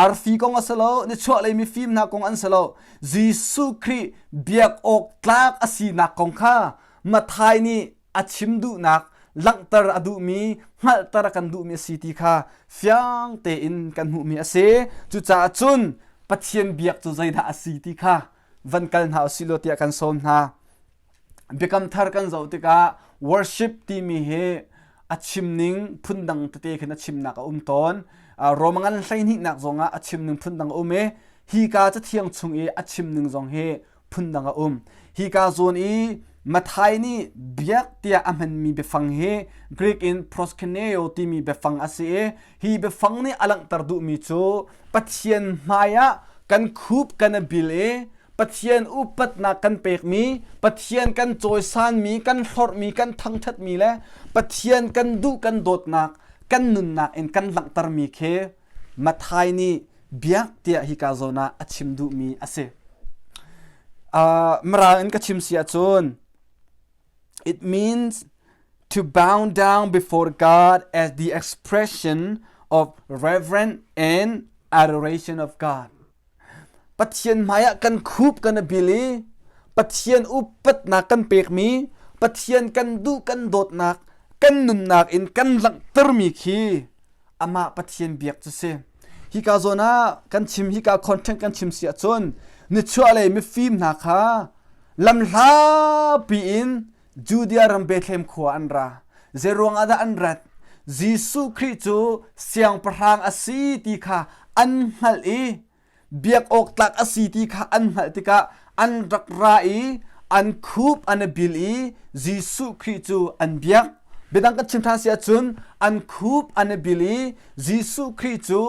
arfi kong a si lo, nichuahlei mifim hna kong an si lo. Jesuh Khrih biak awk tlak a sinak kong kha Mathai nih a chim duhnak, langhter a duhmi, hngalhter a kan duhmi a si ti kha fiang tein kan hmuhmi a si. Cucaah cun Pathian biak cu zeidah a si ti kha van kal hna usih law tiah kan sawm hna. Biakam thar kan zoh tikah worship timi hi a chimning phundang tete khin a chimnak a um tawn. Rome ngan hleihnihnak zongah a chimning phundang a um i hi ka cathiang chung i a chimning zong hi phundang a um. Hi ka zawn i Mathai nih biak tiah a hmanmi biafang hi Greek in proskuneo timi biafang a si i hi biafang nih a langhter duhmi cu Pathian hmaiah kan khup kan i bil i. Pathian upatnak kan pekmi, Pathian kan cawisanmi, kan hlorhmi, kan thangṭhatmi le Pathian kan duh kan dawtnak, kan nunnak in kan langhtermi khi Matthai nih biak tiah hika zawn ah a chim duhmi a si. Mirang in ka chim si ahcun it means to bow down before God as the expression of reverence and adoration of God. Pathian hmaiah kan khup kan i bil i Pathian upatnak kan pekmi, Pathian kan duh kan dawtnak, kan nunnak in kan langhtermi khi amah Pathian biak cu si. Hika zawn ah kan chim hika content kan chim si ahcun nichuahlei mifim hna kha lamhlapi in Judea ram Bethlehem khua an ra. Zeiruang ah dah an rat? Jesuh Khrih cu siangpahrang a si ti kha an hngalh i biak awk tlak a si ti kha an hngalh tikah an rak ra i an khup an i bil i Jesuh Khrih cu an biak. Biadang kan chim ṭhan si ahcun an khup an i bil i Jesuh Khrih cu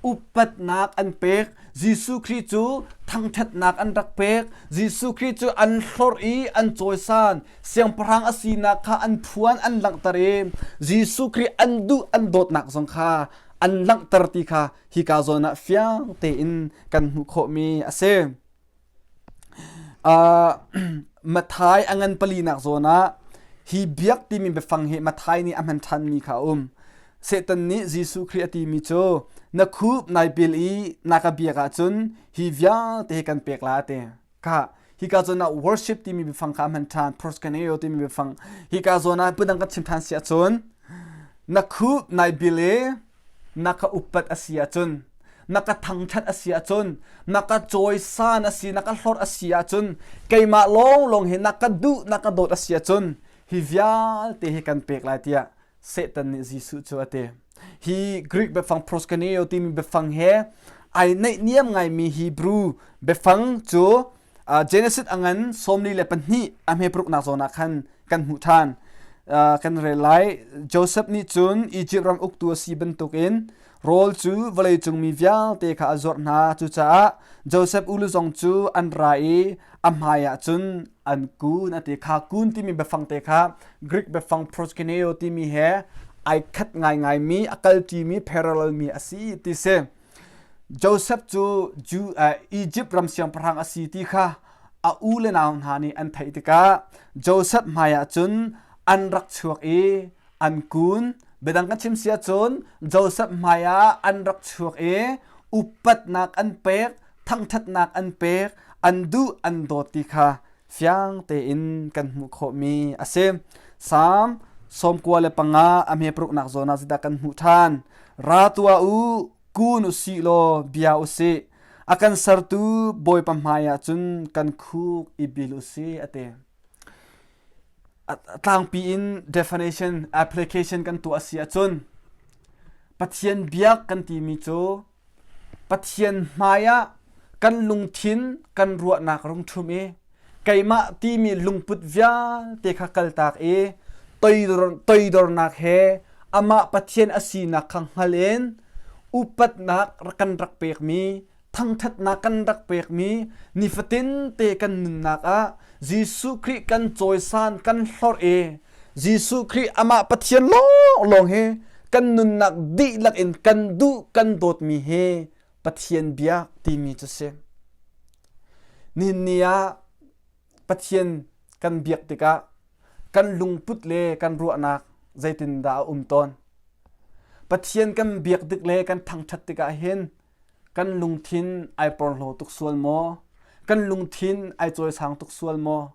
upatnak an pek. Jesuh Khrih cu thangṭhatnak an rak pek. Jesuh Khrih cu an hlorh i an cawisan. Siangpahrang a sinak kha an phuan an langhter i Jesuh Khrih an duh an dawtnak zong kha an langhter ti kha hika zawn ah fiang tein kan hmuh khawhmi a si. Matthai a ngan palinak zawn ah hi biak timi biafang hi Matthai nih a hman ṭhanmi kha a um. Satan nih Jesuh Khrih a timi cu na khup nai bil i na ka biak ahcun hi vialte hi kan pek la a ti. Ka hika zawn ah worship timi biafang kha a hman ṭhan proskuneo timi biafang hika zawn ah phundang kan chim ṭhan si ahcun na khup nai bil i na ka upat a si ahcun na ka thangṭhat a si ahcun na ka cawisan a si na ka hlorh a si ahcun keimah lawnglawng hi na ka duh na ka dawt a si ahcun hi vialte hi kan pek lai tiah Satan nih Jesuh cu a ti. Hi Greek biafang proskuneo timi biafang he ai naihniam ngaimi Hebrew biafang cu Genesis a ngan 42 a hme paruknak zawn ah khan kan hmuh ṭhan. Kan rel lai. Joseph nih cun Egypt ram uktu a si bantukin rawl cu vawleicung mi vialte kha a zuarh hna. Cucaah Joseph ulu zong cu an ra i a hmaiah cun an kun a ti. Kha kun timi biafang te kha Greek biafang proskuneo timi he ai khat ngaingaimi, a kalṭimi, parallel mi a si ti si. Joseph cu Jew, Egypt ram siangpahrang a si ti kha a u le nau hna nih an theih tikah Joseph hmaiah cun an rak chuak i an kun. Biadang kan chim si ahcun Joseph hmaiah an rak chuak i upatnak an pek, thangṭhatnak an pek, an duh an dawt ti kha fiang tein kan hmuh khawhmi a si. Salm 95 a hme paruknak zawn ah zeidah kan hmuh ṭhan? Ra tuah u, kun u sih law bia u sih. A kan sertu Bawipa hmaiah cun kan khuk i bil u sih a ti. A tlangpi in definition application kan tuah a si ahcun Pathian biak kan timi cu Pathian hmaiah kan lungthin kan ruahnak rung ṭhum i keimah timi lungput vialte kha kaltak i toidornak he amah Pathian a sinak kha hngal in upatnak kan rak pekmi thangṭhatnak kan rak pekmi nifatin te kan nunnak ah Jesuh Khrih kan cawisan kan hlorh i Jesuh Khrih amah Pathian lawnglawng hi kan nunnak dihlak in kan duh kan dawtmi hi Pathian biak timi cu si. Nihin ni ah Pathian kan biak tikah kan lungput le kan ruahnak zeitindah a um tawn. Pathian kan biak tik le kan thangṭhat tikah hin kan lungthin ai porhlaw tuk sual maw? Kan lungthin ai cawisang tuk sual maw?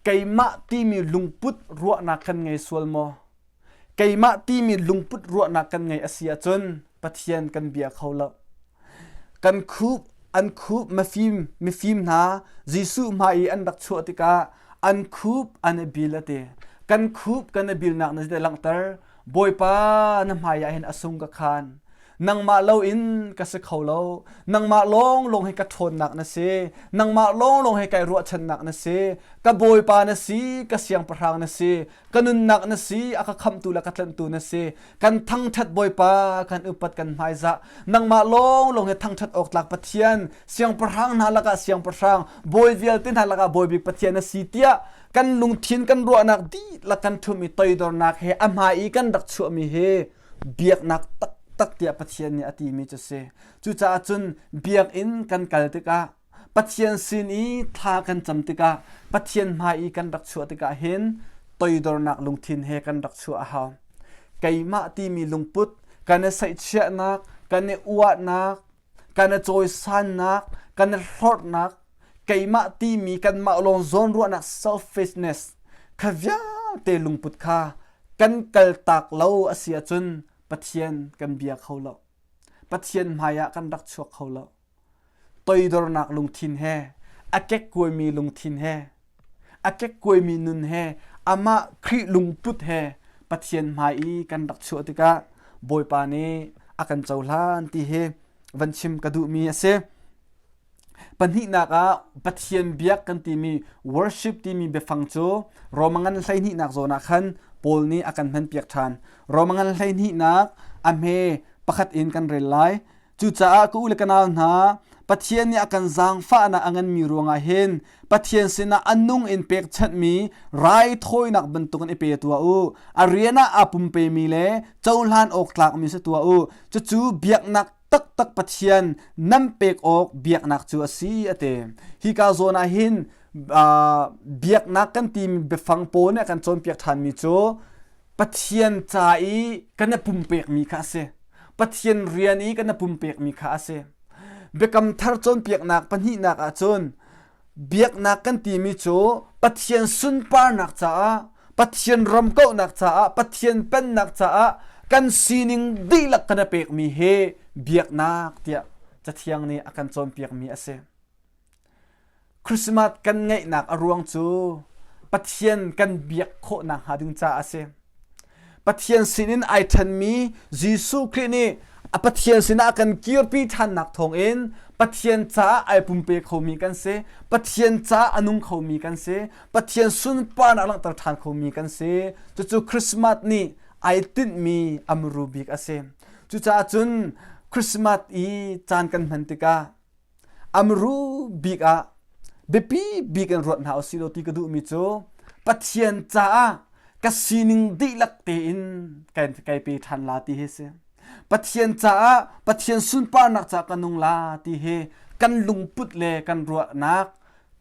Keimah timi lungput ruahnak kan ngei sual maw? Keimah timi lungput ruahnak kan ngei a si ahcun Pathian kan bia kho lo. Kan khup an khup mafim mifim hna Jesuh hmai i an rak chuah tikah an khup an i bil a ti. Kan khup kan i bilnak na langhter. Bawipa na hmai ah hin a sung ka khan. Nangmah loin ka si kho lo. Nangmah lawnglawng hi ka ṭhawnnak na si. Nangmah lawnglawng hi kai ruahchannak na si. Ka Bawipa na si, ka Siangpahrang na si, ka nunnak na si, a ka khamhtu le ka tlanhtu na si. Kan thangṭhat Bawipa, kan upat kan hmaizah. Nangmah lawnglawng hi thangṭhat awk tlak Pathian, siangpahrang hna lakah siangpahrang, bawi vialte hna lakah bawi bik Pathian na si tiah kan lungthin kan ruahnak dihlak kan ṭhumh i toidornak he a hmai i kan rak chuahmi hi biaknak taktak tiah Pathian nih a timi cu si. Cucaah cun biakinn kan kal tikah Pathian sin i thla kan cam tikah Pathian hmai i kan rak chuah tikah hin toidornak lungthin he kan rak chuah a hau. Keimah timi lungput kan i saihchiahnak, kan i uahnak, kan i cawisannak, kan i hlorhnak, keimah timi kanmah lawng zawnruahnak selfishness kha vialte lungput kha kan kaltak lo a si ahcun Pathian kan bia kho lo. Pathian hmaiah kan rak chuak kho lo. Toidornak lungthin he, a kekkuaimi lungthin he, a kekkuaimi nun he, amah Khrih lungput he Pathian hmai i kan rak chuah tikah Bawipa nih a kan cohlan ti hi van chim ka duhmi a si. Pahnihnak ah Pathian biak kan timi worship timi biafang cu Roma ngan hleihnihnak zawn ah khan Paul nih a kan hmanpiak ṭhan. Roma ngan hleihnihnak a hme pakhat in kan rel lai. Cucaah ka u le ka nau hna, Pathian nih a kan zaangfahnak a nganmi ruangah hin Pathian sinah a nung in pekchanhmi raithawinak bantukin i pe tuah u. A rian ah aa pumpemi le cohlan awk tlakmi si tuah u. Cucu biaknak taktak Pathian nan pek awk biaknak cu a si a ti. Hika zawn ah hin biaknak kan timi biafang pawl nih a kan cawnpiak ṭhanmi cu Pathian ca i kan i pumpekmi kha a si. Pathian rian i kan i pumpekmi kha a si. Biakam thar cawnpiaknak pahnihnak ahcun biaknak kan timi cu Pathian sunparnak caah, Pathian ramkauhnak caah, Pathian pennak caah kan sining dihlak kan i pekmi hi biaknak tiah Cathiang nih a kan cawnpiakmi a si. Christmas kan ngeihnak a ruang cu Pathian kan biak khawhnak hnga ding caah a si. Pathian sinin ai ṭhenmi Jesuh Khrih nih a Pathian sinah a kan kirpi ṭhannak thawngin Pathian caah ai pumpe khomi kan si. Pathian caah a nung khomi kan si. Pathian sunparnak langhter ṭhan khomi kan si. Cucu Christmas nih ai tinhmi a muru bik a si. Cucaah cun Christmas i caan kan hman tikah Amru bik ah biapi bik in ruat hna usih law ti ka duhmi cu Pathian caah ka sining dihlak tein kai pe ṭhan la ti hi si. Pathian caah Pathian sunparnak caah ka nung la ti hi kan lungput le kan ruahnak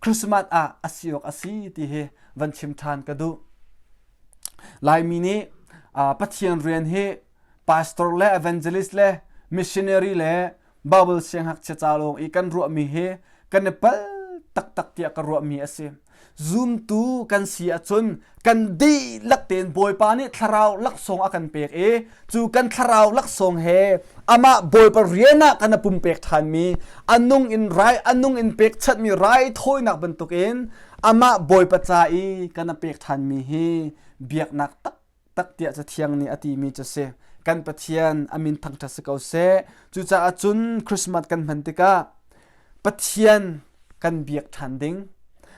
Christmas ah a si awk a si ti hi van chim ṭhan ka duh. Laimi nih Pathian rian hi pastor le evangelist le missionary le Bible siangngakchia ca lawng i kan ruahmi hi kan i pal taktak tiah ka ruahmi a si. Zumtu kan si ahcun kan dihlak tein Bawipa nih thlarau laksawng a kan pek i cu kan thlarau laksawng he amah Bawipa rian ah kan i pumpek ṭhanmi a nung in rai a nung in pekchanhmi raithawinak bantukin amah Bawipa ca i kan i pek ṭhanmi hi biaknak tak tak tiah Cathiang nih a timi cu si. Kan Pathian a min thangṭhat si ko seh. Cucaah cun Christmas kan hman tikah Pathian kan biak ṭhan ding.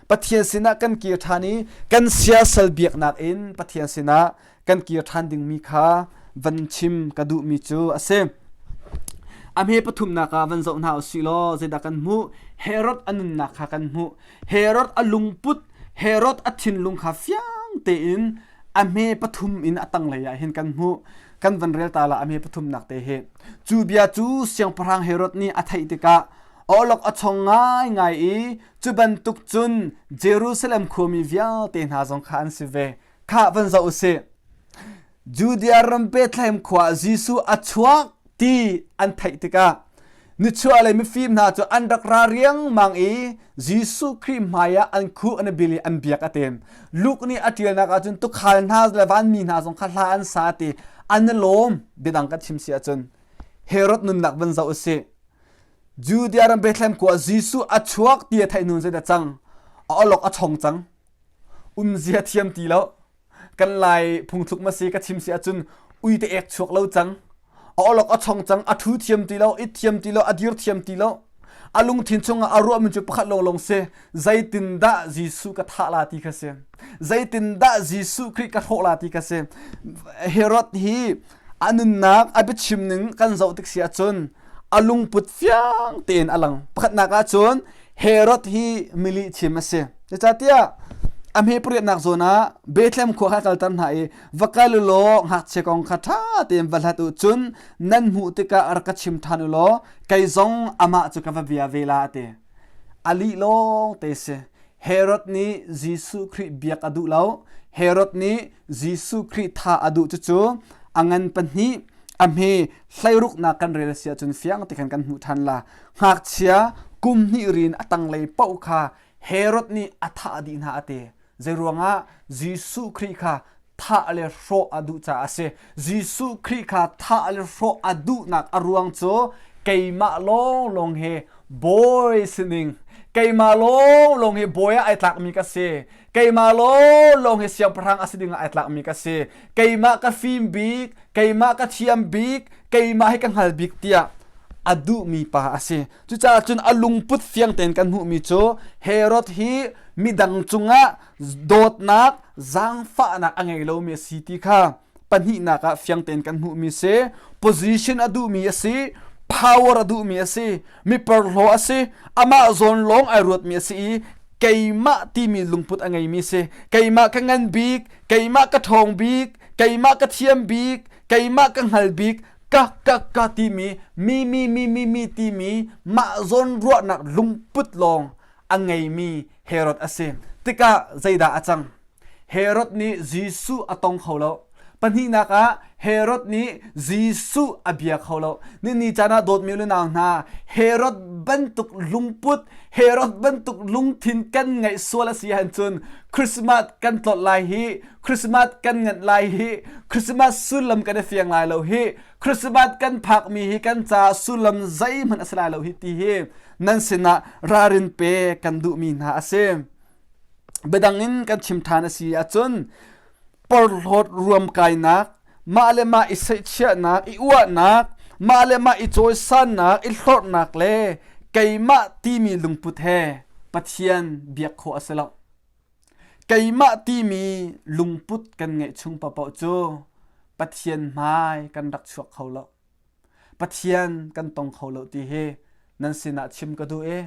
Pathian sinah kan kir ṭhan i kan siasal biaknak in Pathian sinah kan kir ṭhan dingmi kha van chim ka duhmi cu a si. A hme pathumnak ah van zoh hna usih law zeidah kan hmuh? Herod a nunnak kha kan hmuh. Herod a lungput, Herod a thinlung kha fiang tein a hme pathum in a tanglei ah hin kan hmuh. Kan van rel ta la a hme pathumnak te hi. Cu bia cu siangpahrang Herod nih a theih tikah awlok a chong ngaingai i cu bantuk cun Jerusalem khuami vialte hna zong kha an si ve. Khah van zoh usih. Judea ram Bethlehem khua ah Jesuh a chuak ti an theih tikah nichuahlei mifim hna cu an rak ra riangmang i Jesuh Khrih hmaiah an khuh an i bil i an biak a tem. Luke nih a ṭialnak ahcun tuukhal hna le vanmi hna zong kha hla an sa ti an i lawm biadang kan chim si ahcun Herod nunnak van zoh usih. Judea ram Bethlehem khua ah Jesuh a chuak ti a theih hnu zeidah cang? A awlok a chong cang. Umzia thiam ti lo. Kan Lai phungthluk ma si ka chim si ahcun uite ek chuak lo cang. A awlok a chong cang, a ṭhu thiam ti lo, it thiam ti lo, a dir thiam ti lo. A lungthin chungah a ruahmi cu pakhat lawnglawng si. Zeitindah Jesuh ka thah la ti kha si. Zeitindah Jesuh Khrih ka hrawh la ti kha si. Herod hi a nunnak a biachim ning kan zoh tik si ahcun a lungput fiang tein a lang. Pakhatnak ahcun Herod hi milih chim a si. Zeicahtiah a hme pariatnak zawn ah Bethlehem khua kha kalter hna i va kal u law ngakchia kong kha ṭha tein va hlat u cun nan hmuh tikah rak ka chim ṭhan u law kei zong amah cu ka va bia ve la a ti. A lih lawng te si. Herod nih Jesuh Khrih biak a duh lo. Herod nih Jesuh Khrih thah a duh cucu a ngan pahnih a hme hleiruknak kan rel a si ahcun fiang te khan kan hmuh ṭhan la. Ngakchia kum hnih rin a tanglei paoh kha Herod nih a thah dih hna a ti. Zeiruangah Jesuh Khrih kha thah le hrawh a duh caah a si. Jesuh Khrih kha thah le hrawh a duhnak a ruang cu keimah lawnglawng hi bawi sining, keimah lawnglawng hi bawi ah ai tlakmi ka si, keimah lawnglawng hi siangpahrang a si ding ah ai tlakmi ka si, keimah ka fim bik, keimah ka thiam bik, keimah hi ka hngal bik tiah a duhmi pa a si. Cucaah cun a lungput fiang tein kan hmuhmi cu Herod hi midang cungah dawtnak, zaangfahnak a ngei lomi a si ti kha pahnihnak ah fiang tein kan hmuhmi si. Position a duhmi a si, power a duhmi a si, mi porhlaw a si, amah zawn lawng ai ruatmi a si i keimah timi lungput a ngeimi si. Keimah ka ngan bik, keimah ka ṭhawng bik, keimah ka thiam bik, keimah ka hngal bik, ka ka ka timi mi mi mi mi mi timi mah zawn ruahnak lungput lawng a ngeimi Herod a si. Tikah zeidah a cang? Herod nih Jesuh a tong kho lo. Pahnihnak ah Herod nih Jesuh a bia kho lo. Ni caan ah dawtmi le nau hna, Herod bantuk lungput, Herod bantuk lungthin kan ngeih sual a si ahcun Christmas kan tlawt lai hi, Christmas kan nganh lai hi, Christmas sullam kan i fiang lai lo hi, Christmas kan phakmi hi kan caah sullam zeihmanh a si lai lo hi ti hi nan sinah ralrin pe kan duhmi hna a si. Biadang in kan chim ṭhan a si ahcun porhlawt ruamkainak, mah le mah i seihchiahnak, i uahnak, mah le mah i cawisannak, i hlorhnak le keimah timi lungput he Pathian biak khawh a si lo. Keimah timi lungput kan ngeih chung paohpaoh cu Pathian hmai kan rak chuak kho lo. Pathian kan tong kho lo ti hi nan sinah chim ka duh i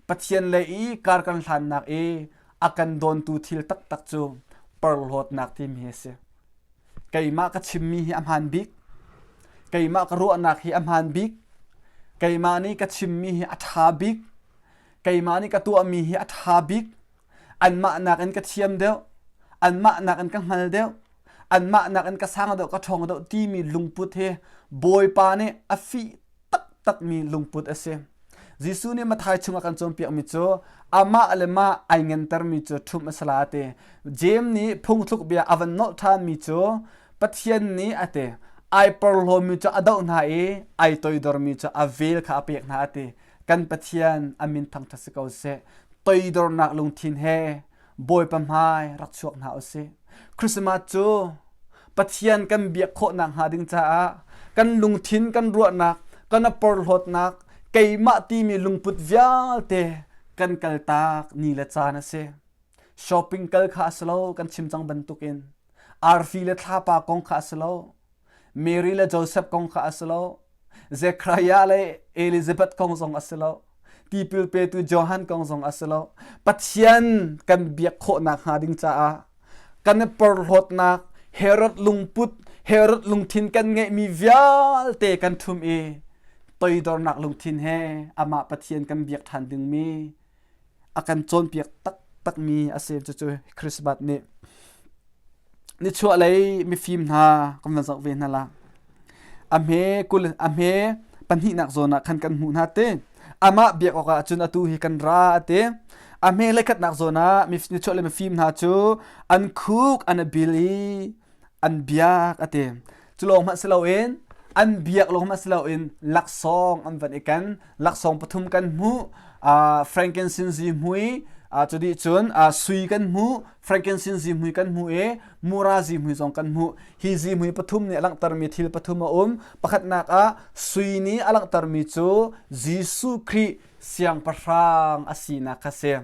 Pathian lei i kar kan hlannak i a kan dawntu thil taktak cu porhlawtnak timi hi a si. Keimah ka chimmi hi a hmaan bik. Keimah ka ruahnak hi a hmaan bik. Keimah nih ka chimmi hi a ṭha bik. Keimah nih ka tuahmi hi a ṭha bik. Anmah nakin ka thiam deuh. Anmah nakin ka hngal deuh. Anmah nakin ka sang deuh, ka ṭhawng deuh timi lungput hi Bawipa nih a fih taktakmi lungput a si. Jesuh nih Matthai chungah kan cawnpiakmi cu amah le mah ai ngantermi cu ṭhumh a si la a ti. Jeim nih phungthluk bia a van nolh ṭhanmi cu Pathian nih a ti. Ai porhlawmi cu a doh hna i ai toidormi cu a vel kha a pek hna a ti. Kan Pathian a min thangṭhat si ko seh. Toidornak lungthin he Bawipa hmai rak chuak hna u sih. Christmas cu Pathian kan biak khawh nakhnga ding caah kan lungthin kan ruahnak kan a porhlawtnak keimah timi lungput vialte kan kaltak ni le caan a si. Shopping kal kha a si lo kan chim cang bantukin arfi le thlapa kong kha a si lo Mary le Joseph kong kha a si lo. Zechariah le Elizabeth kong zong a si lo. Tipil petu Johan kong zong a si lo. Pathian kan biak khawh nakhnga ding caah kan i porhlawtnak Herod lungput, Herod lungthin kan ngeihmi vialte kan ṭhum i toidornak lungthin he amah Pathian kan biak ṭhan dingmi a kan cawnpiak taktakmi a si cucu Christmas nih nichuahlei mifim hna kan van zoh ve hna la a hme kul a hme pahnihnak zawn ah khan kan hmuh hna te amah biak awk ah cun atu hi kan ra ate a hme lekhatnak zawn ah nichuahlei mifim hna cu an khuk an bil i an biak a ti. Cu lawng hmanh si loin an biak lawng hmanh si loin laksawng an van i ken. Laksawng pathum kan hmuh. Uh, frankincense zihmui, Cu cun sui kan hmuh, frankincense zihmui kan hmuh i mura zihmui zong kan hmuh. Hi zihmui pathum nih a langhtermi thil pathum a um. Pakhatnak ah sui nih a langhtermi cu Jesuh Khrih siangpahrang a sinak kha si.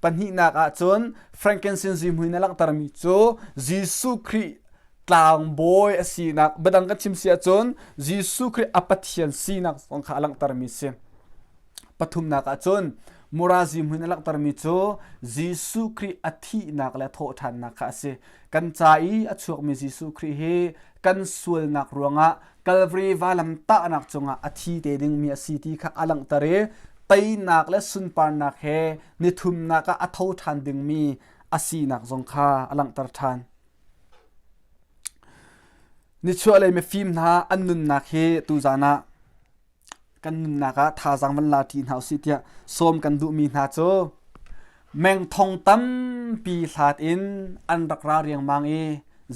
Pahnihnak ah cun frankincense zihmui nih a langhtermi cu Jesuh Khrih tlangbawi a sinak, biadang kan chim si ahcun Jesuh Khrih a Pathian sinak zong kha a langhtermi si. Pathumnak ah cun mura zihmui a langhtermi cu Jesuh Khrih a thihnak le a thawhṭhannak kha a si. Kan ca i a chuakmi Jesuh Khrih hi kan sualnak ruangah Calvary valam tahnak cungah a thi te dingmi a si ti kha a langhter i teinak le sunparnak he nithumnak ah a tho ṭhan dingmi a sinak zong kha a langhter ṭhan. Nichuahlei mifim hna an nunnak hi tuzan ah kan nunnak ah thazaang van la ṭi hna usih tiah sawm kan duhmi hna cu mengthong tampi hlat in an rak ra riangmang i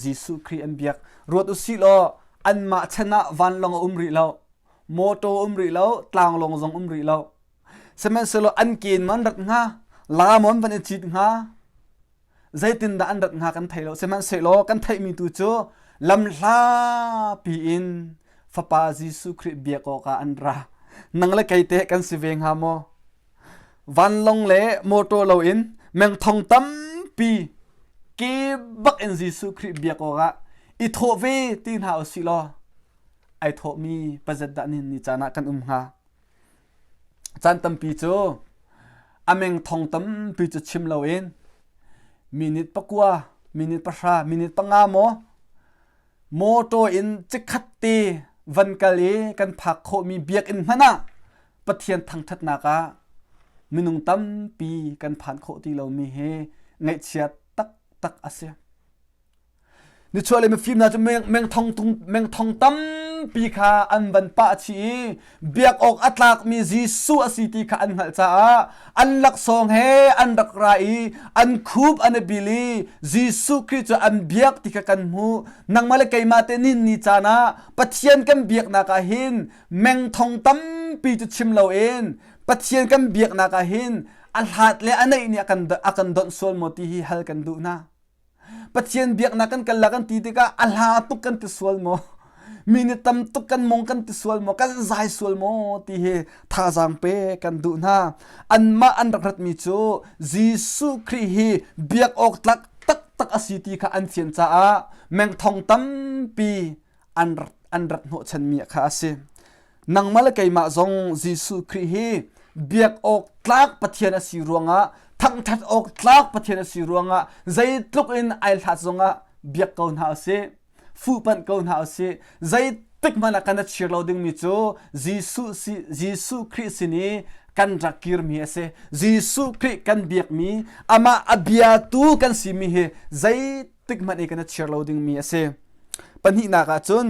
Jesuh Khrih an biak. Ruat usih law anmah chan ah vanlawng a um rih lo, mawṭaw um rih lo, tlanglawng zong um rih lo. Sihmanhsehlaw an ke in maw an rat hnga, la maw an van i cit hnga, Zeitindah an rat hnga kan thei lo. Sihmanhsehlaw kan theihmi tu cu lamhlapi in Fapa Jesuh Khrih biak awkah an ra. Nang le kei teh kan si ve hnga maw? Vanlawng le mawṭaw loin mengthong tampi ke bak in Jesuh Khrih biak awkah i thawh ve ti hna u sih law ai thawhmi pazat dah nihin ni caan ah kan um hnga? Caan tampi cu a mengthong tampi cu chim loin minute pakua, minute pahra, minute panga maw mawṭaw in chikkhat te van kal i kan phak khawhmi biakinn hmanh ah Pathian thangṭhatnak ah minung tampi kan phan khawh ti lomi hi ngaihchia taktak a si. Nichuahlei mifim hna cu mengthong tampi kha an van pah chih i biak awk a tlakmi Jesuh a si ti kha an hngalh caah an laksawng he an rak ra i an khup an i bil i Jesuh Khrih cu an biak ti kha kan hmuh. Nangmah le keimah te nin ni caan ah Pathian kan biaknak ah hin mengthong tampi cu chim loin Pathian kan biaknak ah hin a hlat le a naih nih a kan donh sual maw ti hi hal kan duh hna. Pathian biaknak kan kal la kan ti tikah a hla tuk kan ti sual maw? Mi nih tam tuk kan mong kan ti sual maw? Kan zai sual maw? Ti hi thazaang pe kan duh hna. Anmah an rak ratmi cu Jesuh Khrih hi biak awk tlak taktak a si ti kha an fian caah mengthong tampi an an rat hnawhchanmi kha a si. Nangmah le keimah zong Jesuh Khrih hi biak awk tlak Pathian a si ruangah thangṭhat awk tlak Pathian a si ruangah zeitluk in ai hlat zongah biak ko hna usih fuhpanh ko hna usih zeitik hmanh ah kan a chir lo dingmi cu Jesuh si Jesuh Khrih sin i kan rak kirmi a si Jesuh Khrih kan biakmi amah a biatu kan simi hi zei tik hmanh i kan i chir lo dingmi a si. Pahnihnak ah cun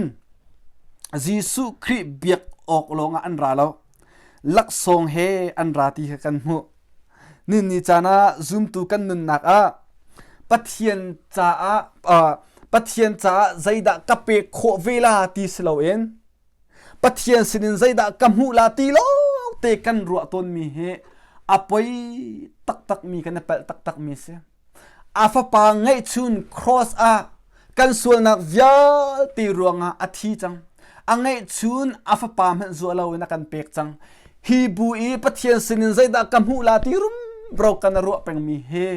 Jesuh Khrih biak awk lawngah an ra lo. Laksawng he an ra ti kha kan hmuh. Ninni caan ah zumtu kan nunnak ah Pathian caah uh, Pathian caah zeidah ka pek khawh ve la ti si loin Pathian sinin zeidah ka hmuh la ti lawng te kan ruah tawnmi hi a poi taktakmi kan i palh taktakmi si. A fapa ngeihchun cross ah kan sualnak vialte ruangah a thi cang. A ngeihchun a fapa hmanh zuah loin a kan pek cang. Hi bu i Pathian sinin zeidah ka hmuh la ti rumro kan ruah pengmi hi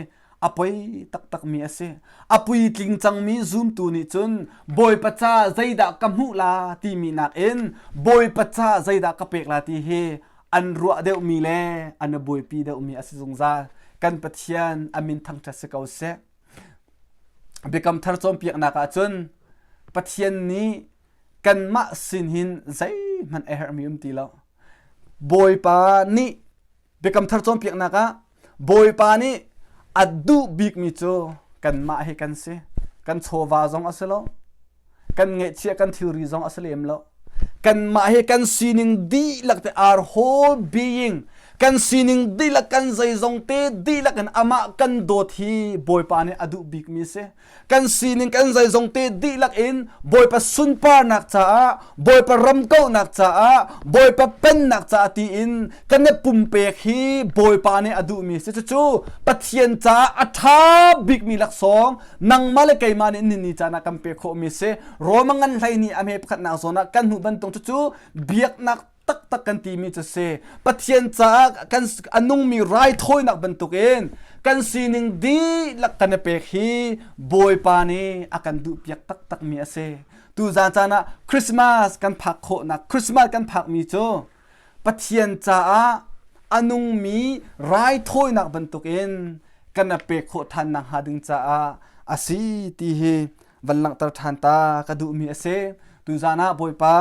a poi taktakmi a si. A puitling cangmi zumtu nih cun Bawipa ca zeidah ka hmuh la timi nakin Bawipa ca zeidah ka pek la ti hi an ruah deuhmi le an i buaipi deuhmi a si zungzal. Kan Pathian a min thangṭhat si ko seh. Biakam thar cawnpiaknak ah cun Pathian nih kanmah sin hin zeihmanh a herhmi um ti lo. Bawipa nih Biakam thar cawnpiaknak ah Bawipa nih a duh bikmi cu kanmah hi kan si. Kan chawva zong a si lo. Kan ngeihchiah kan thilri zong a si lem lo. Kanmah hi kan sining dihlak te our whole being. Kan sining dihlak kan zeizong te dihlak in amah kan dawt hi Bawipa nih a duh bikmi a si. Kan sining kan zeizong te dihlak in Bawipa sunparnak caah, Bawipa ramkohnak caah, Bawipa pennak caah tiin kan i pumpek hi Bawipa nih a duhmi a si. Cucu Pathian caah a ṭha bikmi laksawng nangmah le keimah nih ni ni caan ah kan pek khawhmi a si. Roma ngan hlei nih a hme pakhatnak zawn ah kan hmuh bantuk cucu biaknak taktak kan timi cu si. Pathian caah kan a nungmi raithawinak bantukin kan sining dihlak kan i pek hi Bawipa nih a kan duhpiak taktakmi a si. Tuzaan caan ah Christmas kan phak khawhnak Christmas kan phakmi cu Pathian caah a nungmi raithawinak bantukin kan i pek khawh ṭhan nakhnga ding caah a si ti hi van langhter ṭhan ta ka duhmi a si. Tuzaan ah Bawipa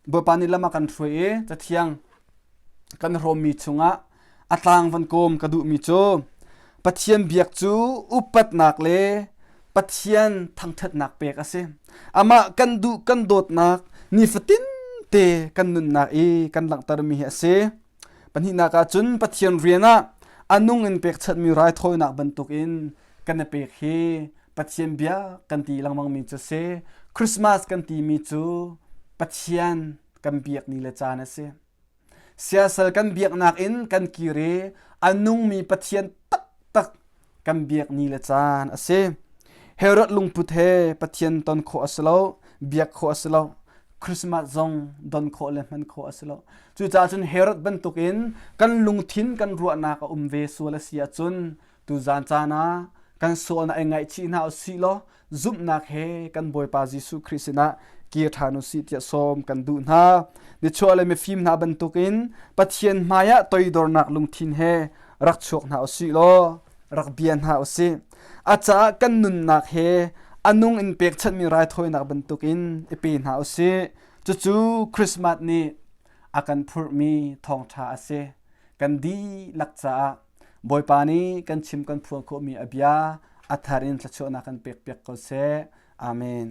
Bawipa nih lam a kan hruai i Cathiang kan hrawmmi chungah a tlang van kawm ka duhmi cu Pathian biak cu upatnak le Pathian thangṭhatnak pek a si. Amah kan duh kan dawtnak nifatin te kan nunnak i kan langhtermi hi a si. Pahnihnak ah cun Pathian rian ah a nung in pekchanhmi raithawinak bantukin kan i pek hi Pathian bia kan ti lengmangmi cu si. Christmas kan timi cu Pathian kan biak ni le caan a si. Siasal kan biaknak in kan kir i a nungmi Pathian taktak kan biak ni le caan a si. Herod lungput he Pathian ton khawh a si lo, biak khawh a si lo. Christmas zong don khawh le hman khawh a si lo. Cucaah cun Herod bantukin kan lungthin kan ruahnak a um ve sual a si ahcun Tuzaan caan ah kan sualnak i ngaihchih hna u sih law zumhnak he kan Bawipa Jesuh Khrih sinah kir ṭhan u sih tiah sawm kan duh hna. Nichuah le mifim hna bantukin Pathian hmaiah toidornak lungthin he rak chuak hna u sih law rak bia hna u sih. A caah kan nunnak he a nung in pekchanhmi raithawinak bantukin i pe hna u sih. Cucu Christmas nih a kan phurhmi thawngṭha a si. Kan dihlak caah Bawipa nih kan chim kan phuan khawhmi a bia a thar in thluachuahnak kan pekpiak ko seh. Amen.